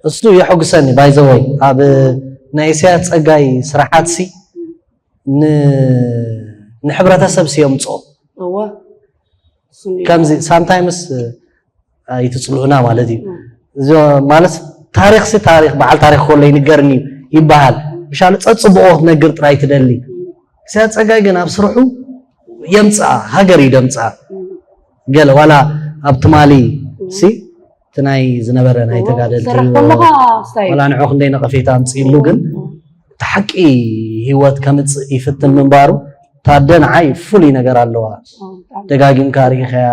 እሱ የሕጉሰኒ ባይዘወይ ኣብ ናይ ኢሳያስ ፀጋይ ስራሓት ሲ ንሕብረተሰብ ሲ የምፅኦ ከምዚ ሳምታይምስ ኣይትፅልኡና ማለት እዩ ማለት ታሪክ ሲ ታሪክ በዓል ታሪክ ከሎ ይንገርኒ ይበሃል ምሻሉ ፀፅብኦ ክትነግር ጥራይ ትደሊ ኢሳያስ ፀጋይ ግን ኣብ ስርሑ የምፅኣ ሃገር እዩ ደምፅኣ ገለ ዋላ ኣብ ትማሊ ሲ እቲ ናይ ዝነበረ ናይ ተጋደልቲ ዋላ ንዑ ክንደይ ነቐፌታ ኣምፅእሉ ግን እቲ ሓቂ ሂወት ከምፅእ ይፍትን ምንባሩ ታደ ንዓይ ፍሉይ ነገር ኣለዋ ደጋጊምካ ርኢኸያ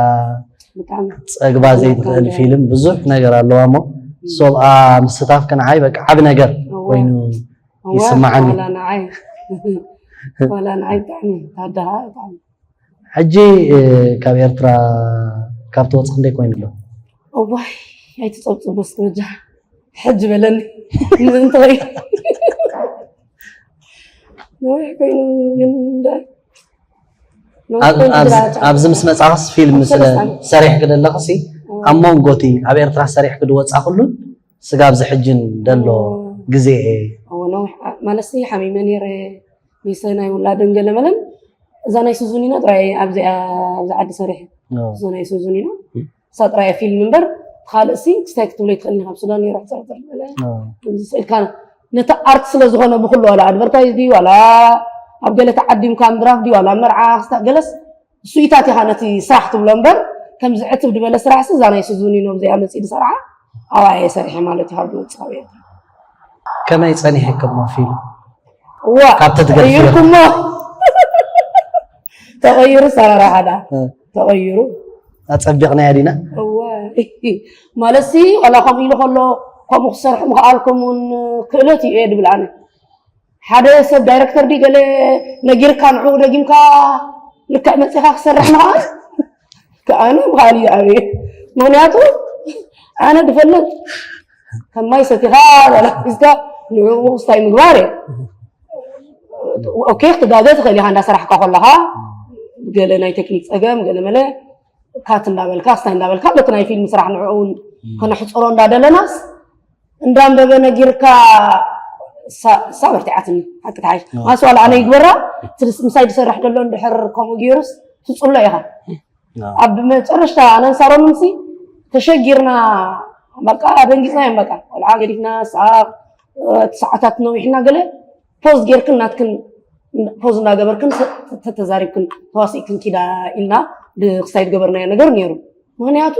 ፀግባ ዘይትኽእል ፊልም ብዙሕ ነገር ኣለዋ እሞ ሶብኣ ምስታፍ ከንዓይ በቃ ዓብ ነገር ኮይኑ ይስማዓኒ። ዋላ ንዓይ ዋላ ንዓይ ብጣዕሚ ታደሃ ብጣዕሚ ሕጂ ካብ ኤርትራ ካብ ትወፅእ ክንደይ ኮይኑ ኣሎ? እዋይ ኣይትፀብፅቦ እስኪ በጃ ሕጂ በለኒ ምእንቲ ወይ ነዊሕ ኮይኑ ግን ኣብዚ ምስ መፃኽስ ፊልም ሰሪሕክ ዘለኽሲ ኣብ መንጎቲ ኣብ ኤርትራ ሰሪሕክ ድወፃ ኩሉን ስጋብ ዝሕጅን ደሎ ግዜ ማለት ሓሚመ ነይረ ሚሰ ናይ ውላደን ገለመለን እዛ ናይ ሱዙኒኖ ጥራይ ኣብዚ ኣብዚ ዓዲ ሰሪሐ እዛ ናይ ሱዙኒኖ እሳ ጥራይ ፊልም እምበር ካልእ ሲ ክስታይ ክትብሎ ይትኽእል ካብ ሱዳን ነይሩ ሕፅርፅር ዝበለ ስእልካ ነቲ ኣርት ስለ ዝኾነ ብኩሉ ዋላ ኣድቨርታይዝ ድዩ ዋላ ኣብ ገለ ተዓዲምካ ምድራፍ ድዩ ዋላ መርዓ ክስታ ገለስ እሱ ኢታት ኢኻ ነቲ ስራሕ ትብሎ እምበር ከምዚ ዕትብ ዝበለ ስራሕ ሲ እዛ ናይ ሱዙኒኖ እዚኣ መፅኢ ዝሰርዓ ኣብኣ እየ ሰሪሐ ማለት እዩ ካብ ድወፅእ ካብ ኤርትራ ከመይ ፀኒሕክሞ ፊልም እዋ ካብ ተትገድፍዮ? ተቐይርኩሞ ተቐይሩ ሰራራሓ ዳ ተቐይሩ ኣፀቢቕናያ ዲና እዋ ማለት ሲ ዋላ ከምኡ ኢሉ ከሎ ከምኡ ክሰርሑ ምኽኣልኩም እውን ክእለት እዩ እየ ድብል ኣነ ሓደ ሰብ ዳይረክተር ዲ ገለ ነጊርካ ንዕኡ ደጊምካ ልክዕ መፂኻ ክሰርሕ ምኽኣል ከኣነ ምኽኣል እዩ ኣበየ ምክንያቱ ኣነ ድፈልጥ ከማይ ሰቲኻ ላላፊዝካ ንዕኡ ክስታይ ምግባር እየ ኦኬ ክትጋገ ትኽእል ኢኻ እንዳሰራሕካ ከለኻ ገለ ናይ ቴክኒክ ፀገም ገለ መለ ካት እንዳበልካ ክስታይ እንዳበልካ በቲ ናይ ፊልም ስራሕ ንዕኡ እውን ከነሕፅሮ እንዳደለናስ እንዳንበበ ነጊርካ እሳ በርቲዓትኒ ሓቂ ተሓሽ ማስ ዋላ ኣነ ይግበራ ምሳይ ዝሰርሕ ዘሎ እንድሕር ከምኡ ገይሩስ ትፅሎ ኢኻ ኣብ መጨረሽታ ኣነ ኣንሳሮም ምሲ ተሸጊርና በቃ ደንጊፅና እዮም በቃ ቆልዓ ገዲፍና ሰዓት ሰዓታት ነዊሕና ገለ ፖዝ ጌርክን ናትክን ፖዝ እናገበርክን ተተዛሪብክን ተዋሲእክን ኪዳ ኢልና ብክሳይ ዝገበርናዮ ነገር ነይሩ ምክንያቱ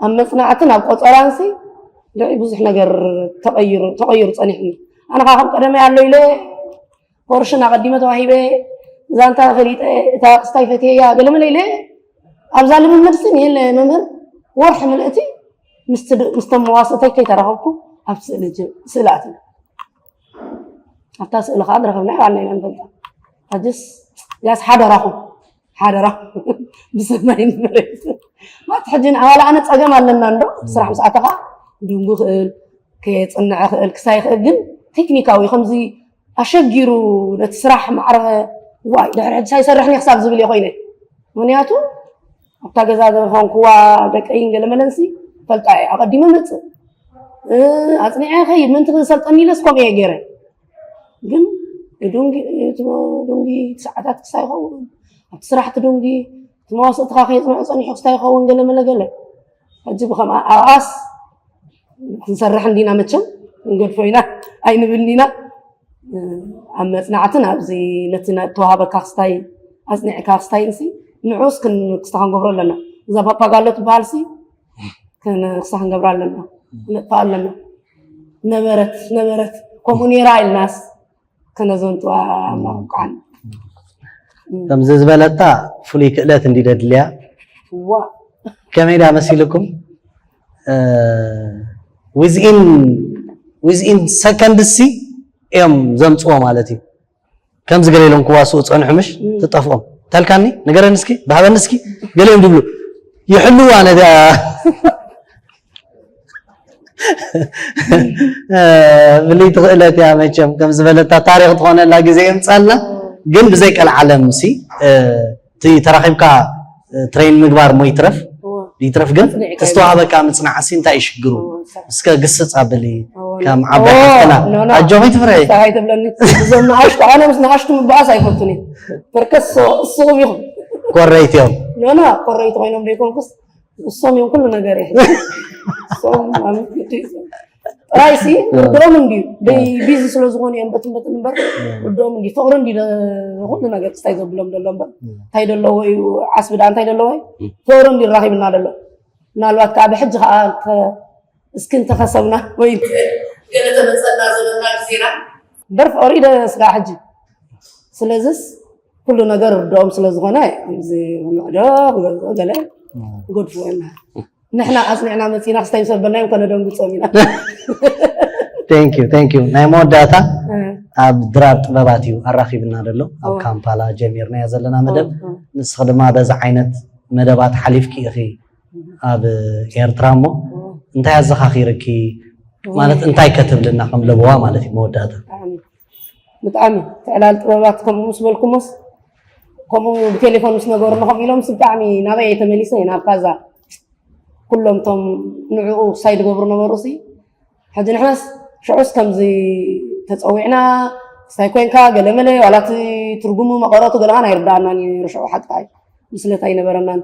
ኣብ መፅናዕትን ኣብ ቆፀራንሲ ልዕሊ ብዙሕ ነገር ተቐይሩ ተቐይሩ ፀኒሕኒ ኣነ ከዓ ከም ቀደመይ ኣሎ ኢለ ፖርሽን ኣቐዲመ ተዋሂበ ዛንታ ፈሊጠ እታ ክስታይ ፈትየያ ገለመለ ኢለ ኣብዛ ልምምድ ስን የለ መምህር ወርሒ ምልእቲ ምስቶም መዋስእተይ ከይተራኸብኩ ኣብ ስእሊ ኣትዩ ኣብታ ስእሊ ከዓ ዝረኸብና ዋና ኢና ንፈልጣ ሕጅስ ያስ ሓደራኹም ሓደራ ብሰማይ ንመሬት ማለት ሕጂ ኣዋላ ኣነ ፀገም ኣለና እንዶ ስራሕ ምስ ኣተኻ ድንጉ ክእል ከየፅንዐ ክእል ክሳይ ክእል ግን ቴክኒካዊ ከምዚ ኣሸጊሩ ነቲ ስራሕ ማዕረ ዋይ ድሕሪ ሕጂ ሳይሰርሕኒ ክሳብ ዝብል እየ ኮይነ ምክንያቱ ኣብታ ገዛ ዝኾንኩዋ ደቀይን ገለ መለንሲ ፈልጣ እየ ኣቐዲመ መፅእ ኣፅኒዐ ከይድ ምንቲ ክሰልጠኒ ኢለስ ከምኡ እየ ገይረ ግን ዱንጊ ዱንጊ ሰዓታት ክሳይ ይኸውን ኣብቲ ስራሕ ትዱንጊ እቲ መዋስእትኻ ከየፅንዖ ፀኒሑ ክስታይ ይኸውን ገለ መለ ገለ ሕጂ ብከምኣ ኣብኣስ ክንሰርሕ እንዲና መቸም ክንገድፎ ኢና ኣይንብል ኢና ኣብ መፅናዕትን ኣብዚ ነቲ ተዋሃበካ ክስታይ ኣፅኒዕካ ክስታይ ንሲ ንዑስ ክስታ ክንገብሮ ኣለና እዛ ፓፓጋሎ ትበሃል ሲ ክስታ ክንገብራ ኣለና ክነጥፋ ኣለና ነበረት ነበረት ከምኡ ነይራ ኢልናስ ከነዘንጥዋ ማቋን ከምዚ ዝበለታ ፍሉይ ክእለት እንዲ ደድልያ ዋ ከመይ ዳ መሲልኩም within within ሰከንድ ሲ እዮም ዘምፅዎ ማለት እዩ ከምዚ ገለ ኢሎም ክዋስኡ ፀንሑ ምሽ ትጠፍኦም ተልካኒ ንገረኒ እስኪ ብሃበኒ እስኪ ገለ እዮም ድብሉ ይሕልዋ ነዚኣ ፍልይቲ ክእለት እያ መቸም ከም ዝበለታ ታሪክ ትኾነላ ግዜ የምፃልና ግን ብዘይ ቀልዓለም ሲ እቲ ተራኺብካ ትሬን ምግባር ሞ ይትረፍ ይትረፍ ግን ተስተዋህበካ ምፅናዕ ሲ እንታይ ይሽግሩ እስከ ግስፅ ኣብሊ ከም ዓባይ ሓፍትና ኣጆኺ ትፍርሒ እዞም ንኣሽቱ ኣነ ምስ ንኣሽቱ ምበኣስ ኣይፈቱን እዩ በርከስ እስኹም ኢኹም ኮረይቲ እዮም ኖና ኮረይቲ ኮይኖም ዘይኮንኩስ እሶም እዮም ኩሉ ነገር እዩ እሶም ጥራይሲ ርድኦም እንድዩ ደይ ቢዚ ስለ ዝኾኑ እዮም በትን በትን እምበር ርድኦም እንድዩ ፍቅሪ እንድዩ ኩሉ ነገር ክስታይ ዘብሎም ዘሎ እምበር እንታይ ዘለዎ እዩ ዓስቢ ደኣ እንታይ ዘለዎ እዩ ፍቅሪ እንድዩ ራኺብና ዘሎ ምናልባት ከዓ ብሕጂ ከዓ እስኪ እንተኸሰብና ወይ ገለ ተመፀና ዘበና ግዜና እምበር ፍቅሪ ደስ ከዓ ሕጂ ስለዚስ ኩሉ ነገር ርድኦም ስለ ዝኾነ እዚ ምዕዶ ክገዝኦ ገለ ክገድፍዎ ኢና ንሕና ኣፅኒዕና መፂና ክስታይ ምስ ኣበልናዮም ከነደንግፆም ኢና Thank you, thank you። ናይ መወዳእታ ኣብ ድራር ጥበባት እዩ ኣራኺብና ዘሎ። ኣብ ካምፓላ ጀሚርናዮ ዘለና መደብ፣ ንስኺ ድማ በዚ ዓይነት መደባት ሓሊፍኪ ኢኺ ኣብ ኤርትራ። እሞ እንታይ ኣዘኻኺርኪ? ማለት እንታይ ከትብልና ከም ለበዋ ማለት እዩ መወዳእታ? ብጣዕሚ ትዕላል ጥበባት ከምኡ ምስ በልኩሞስ፣ ከምኡ ብቴሌፎን ምስ ነገሩና ከምኡ ኢሎምስ ብጣዕሚ ናበይ እየ ተመሊሰ? ናብ ካዛ ኩሎም ቶም ንዕኡ ክሳይ ዝገብሩ ነበሩ ሲ። ሕጂ ንሕናስ ሽዑስ ከምዚ ተፀዊዕና ክስታይ ኮይንካ ገለመለ ዋላ እቲ ትርጉሙ መቐረቱ ገለኻን ኣይርዳኣናን እዩ ነይሩ። ሽዑ ሓጥቃይ ምስለት ኣይነበረናን።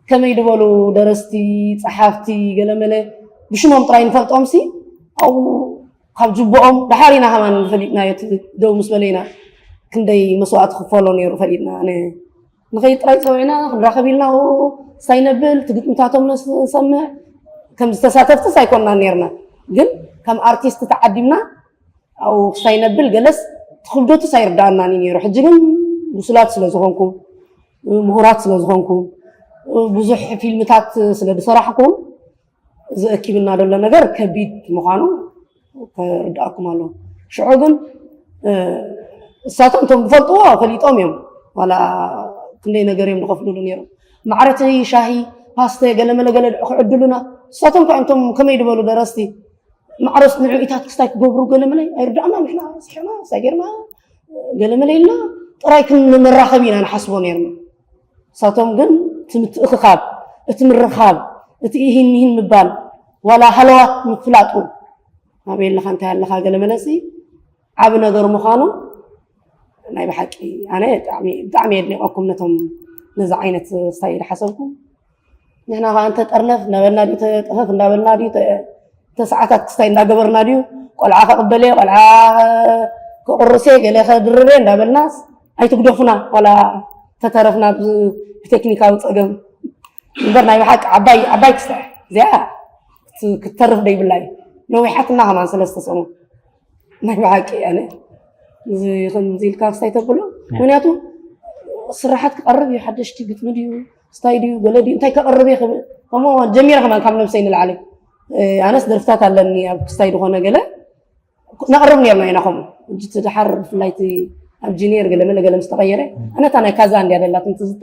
ከመይ ዝበሉ ደረስቲ፣ ፀሓፍቲ፣ ገለመለ ብሽሞም ጥራይ ንፈልጦም ሲ ኣብኡ ካብ ጅብኦም ደሓር ኢና ከማን ፈሊጥናዮ። እቲ ደው ምስ በለ ኢና ክንደይ መስዋእቲ ክፈሎ ነይሩ ፈሊጥና። ኣነ ንኸይድ ጥራይ ፀዊዕና ክንራኸብ ኢልና ኣብኡ ሳይ ነብል እቲ ግጥምታቶም ነስ- ንሰምዕ ከም ዝተሳተፍትስ ኣይኮንና ነርና። ግን ከም ኣርቲስት ተዓዲምና ኣብኡ ክሳይ ነብል ገለስ ትኽብደቱስ ኣይርዳኣናን እዩ ነይሩ። ሕጂ ግን ብሱላት ስለ ዝኾንኩም፣ ምሁራት ስለ ዝኾንኩም፣ ብዙሕ ፊልምታት ስለ ዝሰራሕኩም ዝእኪብና ዘሎ ነገር ከቢድ ምዃኑ ከርድኣኩም ኣለዎ። ሽዑ ግን እሳቶም እቶም ዝፈልጥዎ ፈሊጦም እዮም። ዋላ ክንደይ ነገር እዮም ዝኸፍሉሉ ነይሮም። ማዕረቲ ሻሂ ፓስተ ገለመለ ገለ ክዕድሉና እሳቶም ከ እንቶም ከመይ ዝበሉ ደረስቲ ማዕረስ ንዕኢታት ክስታይ ክገብሩ ገለመለ ኣይርዳእና። ንሕና ስሕና ሳጌርና ገለመለ ኢልና ጥራይ ክንመራኸብ ኢና ንሓስቦ ነርና። እሳቶም ግን እቲ ምትእኽኻብ፣ እቲ ምርኻብ፣ እቲ ኢሂን ሚሂን ምባል፣ ዋላ ሃለዋት ምፍላጡ፣ ኣበይ ኣለኻ እንታይ ኣለኻ ገለ መለሲ ዓቢ ነገር ምዃኑ ናይ ብሓቂ ኣነ ብጣዕሚ ብጣዕሚ የድኒቐኩም ነቶም ነዚ ዓይነት ስታይል ሓሰብኩም። ንሕና ከዓ እንተ ጠርነፍ እንዳበልና ድዩ ተጠፈፍ እንዳበልና ድዩ ተሰዓታት ክስታይ እንዳገበርና ድዩ ቆልዓ ከቕበል እየ ቆልዓ ከቕርስ እየ ገለ ከድርብ እየ እንዳበልናስ ኣይትግደፉና ዋላ ተተረፍና ብቴክኒካዊ ፀገም እምበር ናይ ብሓቂ ዓባይ ዓባይ ክስታይ እዚኣ ክትተርፍ ደይብላ እዩ። ነዊሓትና ከማን ሰለስተ ሰሙን ናይ ብሓቂ ኣነ እዚ ከምዚ ኢልካ ክስታይ ተብሎ ምክንያቱ ስራሓት ክቐርብ እዩ ሓደሽቲ ግጥሚ ድዩ ስታይ ድዩ ገለ ድዩ እንታይ ከቕርብ እየ ክብል ከምኡ ጀሚረ ከማን ካብ ነብሰይ ንላዕሊ ኣነስ ደርፍታት ኣለኒ ኣብ ክስታይ ዝኾነ ገለ ነቕርብ ነርና ኢና ከምኡ ሕጂ እቲ ድሓር ብፍላይ እቲ ኣብ ጂኒየር ገለ መለ ገለ ምስ ተቐየረ ኣነታ ናይ ካዛ እንድያ ደላትን ትዝታ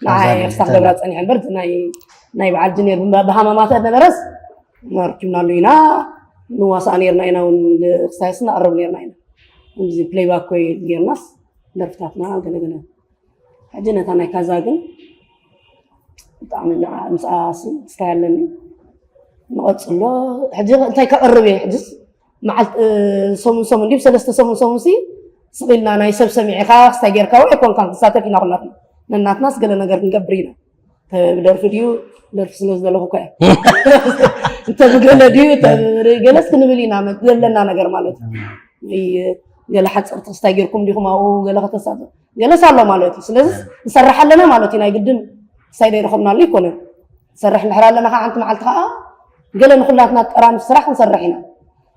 ንዓይ ክሳብ ገብራ ፀኒሐ እምበር ናይ በዓል ጂኒየር ብሃማማተ ነበረስ ኣርኪብናሉ ኢና ንዋሳእ ነርና ኢና እውን ክስታይስ ነቕርብ ነርና ኢና እዚ ፕሌይባክ ኮይ ጌርናስ ደርፍታትና ገለገለ ሕጂ ነታ ናይ ካዛ ግን ብጣዕሚ ምስኣ ስታይ ኣለኒ ንቐፅሎ ሕጂ እንታይ ከቕርብ እየ ሕጅስ መዓልቲ ሰሙን ሰሙን ዲብ ሰለስተ ሰሙን ሰሙን ሲ ስቕ ኢልና ናይ ሰብ ሰሚዕኻ ክስታይ ጌርካ ወይ ኣይኮንካን ክሳተፍ ኢና ኩላትና ነናትናስ ገለ ነገር ክንገብር ኢና ብደርፊ ድዩ ደርፊ ስለ ዝደለኹ እኮ እየ እንተ ብገለ ድዩ ገለስ ክንብል ኢና ዘለና ነገር ማለት እዩ ገለ ሓፀርቲ ክስታይ ጌርኩም ዲኹም ኣብኡ ገለ ከተሳተ ገለስ ኣሎ ማለት እዩ ስለዚ ንሰርሕ ኣለና ማለት እዩ ናይ ግድን ክስታይ ዘይረኸብናሉ ይኮነ ንሰርሕ እንድሕር ኣለና ከዓ ሓንቲ መዓልቲ ከዓ ገለ ንኩላትና ጠራንፍ ስራሕ ክንሰርሕ ኢና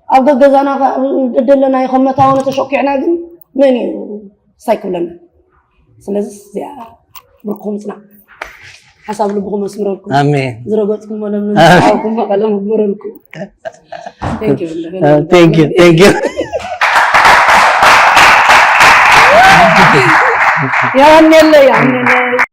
ኣብ ገገዛና ደለናዮ ከም መታወኒ ተሸኪዕና ግን መን እዩ ክስታይ ክብለና ስለዚ እዚኣ ብርክኹም ፅናዕ ሓሳብ ልብኹም ኣስምረልኩም ኣሜን ዝረገፅኩሞ ለምለም ዝዓወኩም መቐለም ግበረልኩም thank you thank you የቀንየለይ የቀንየለይ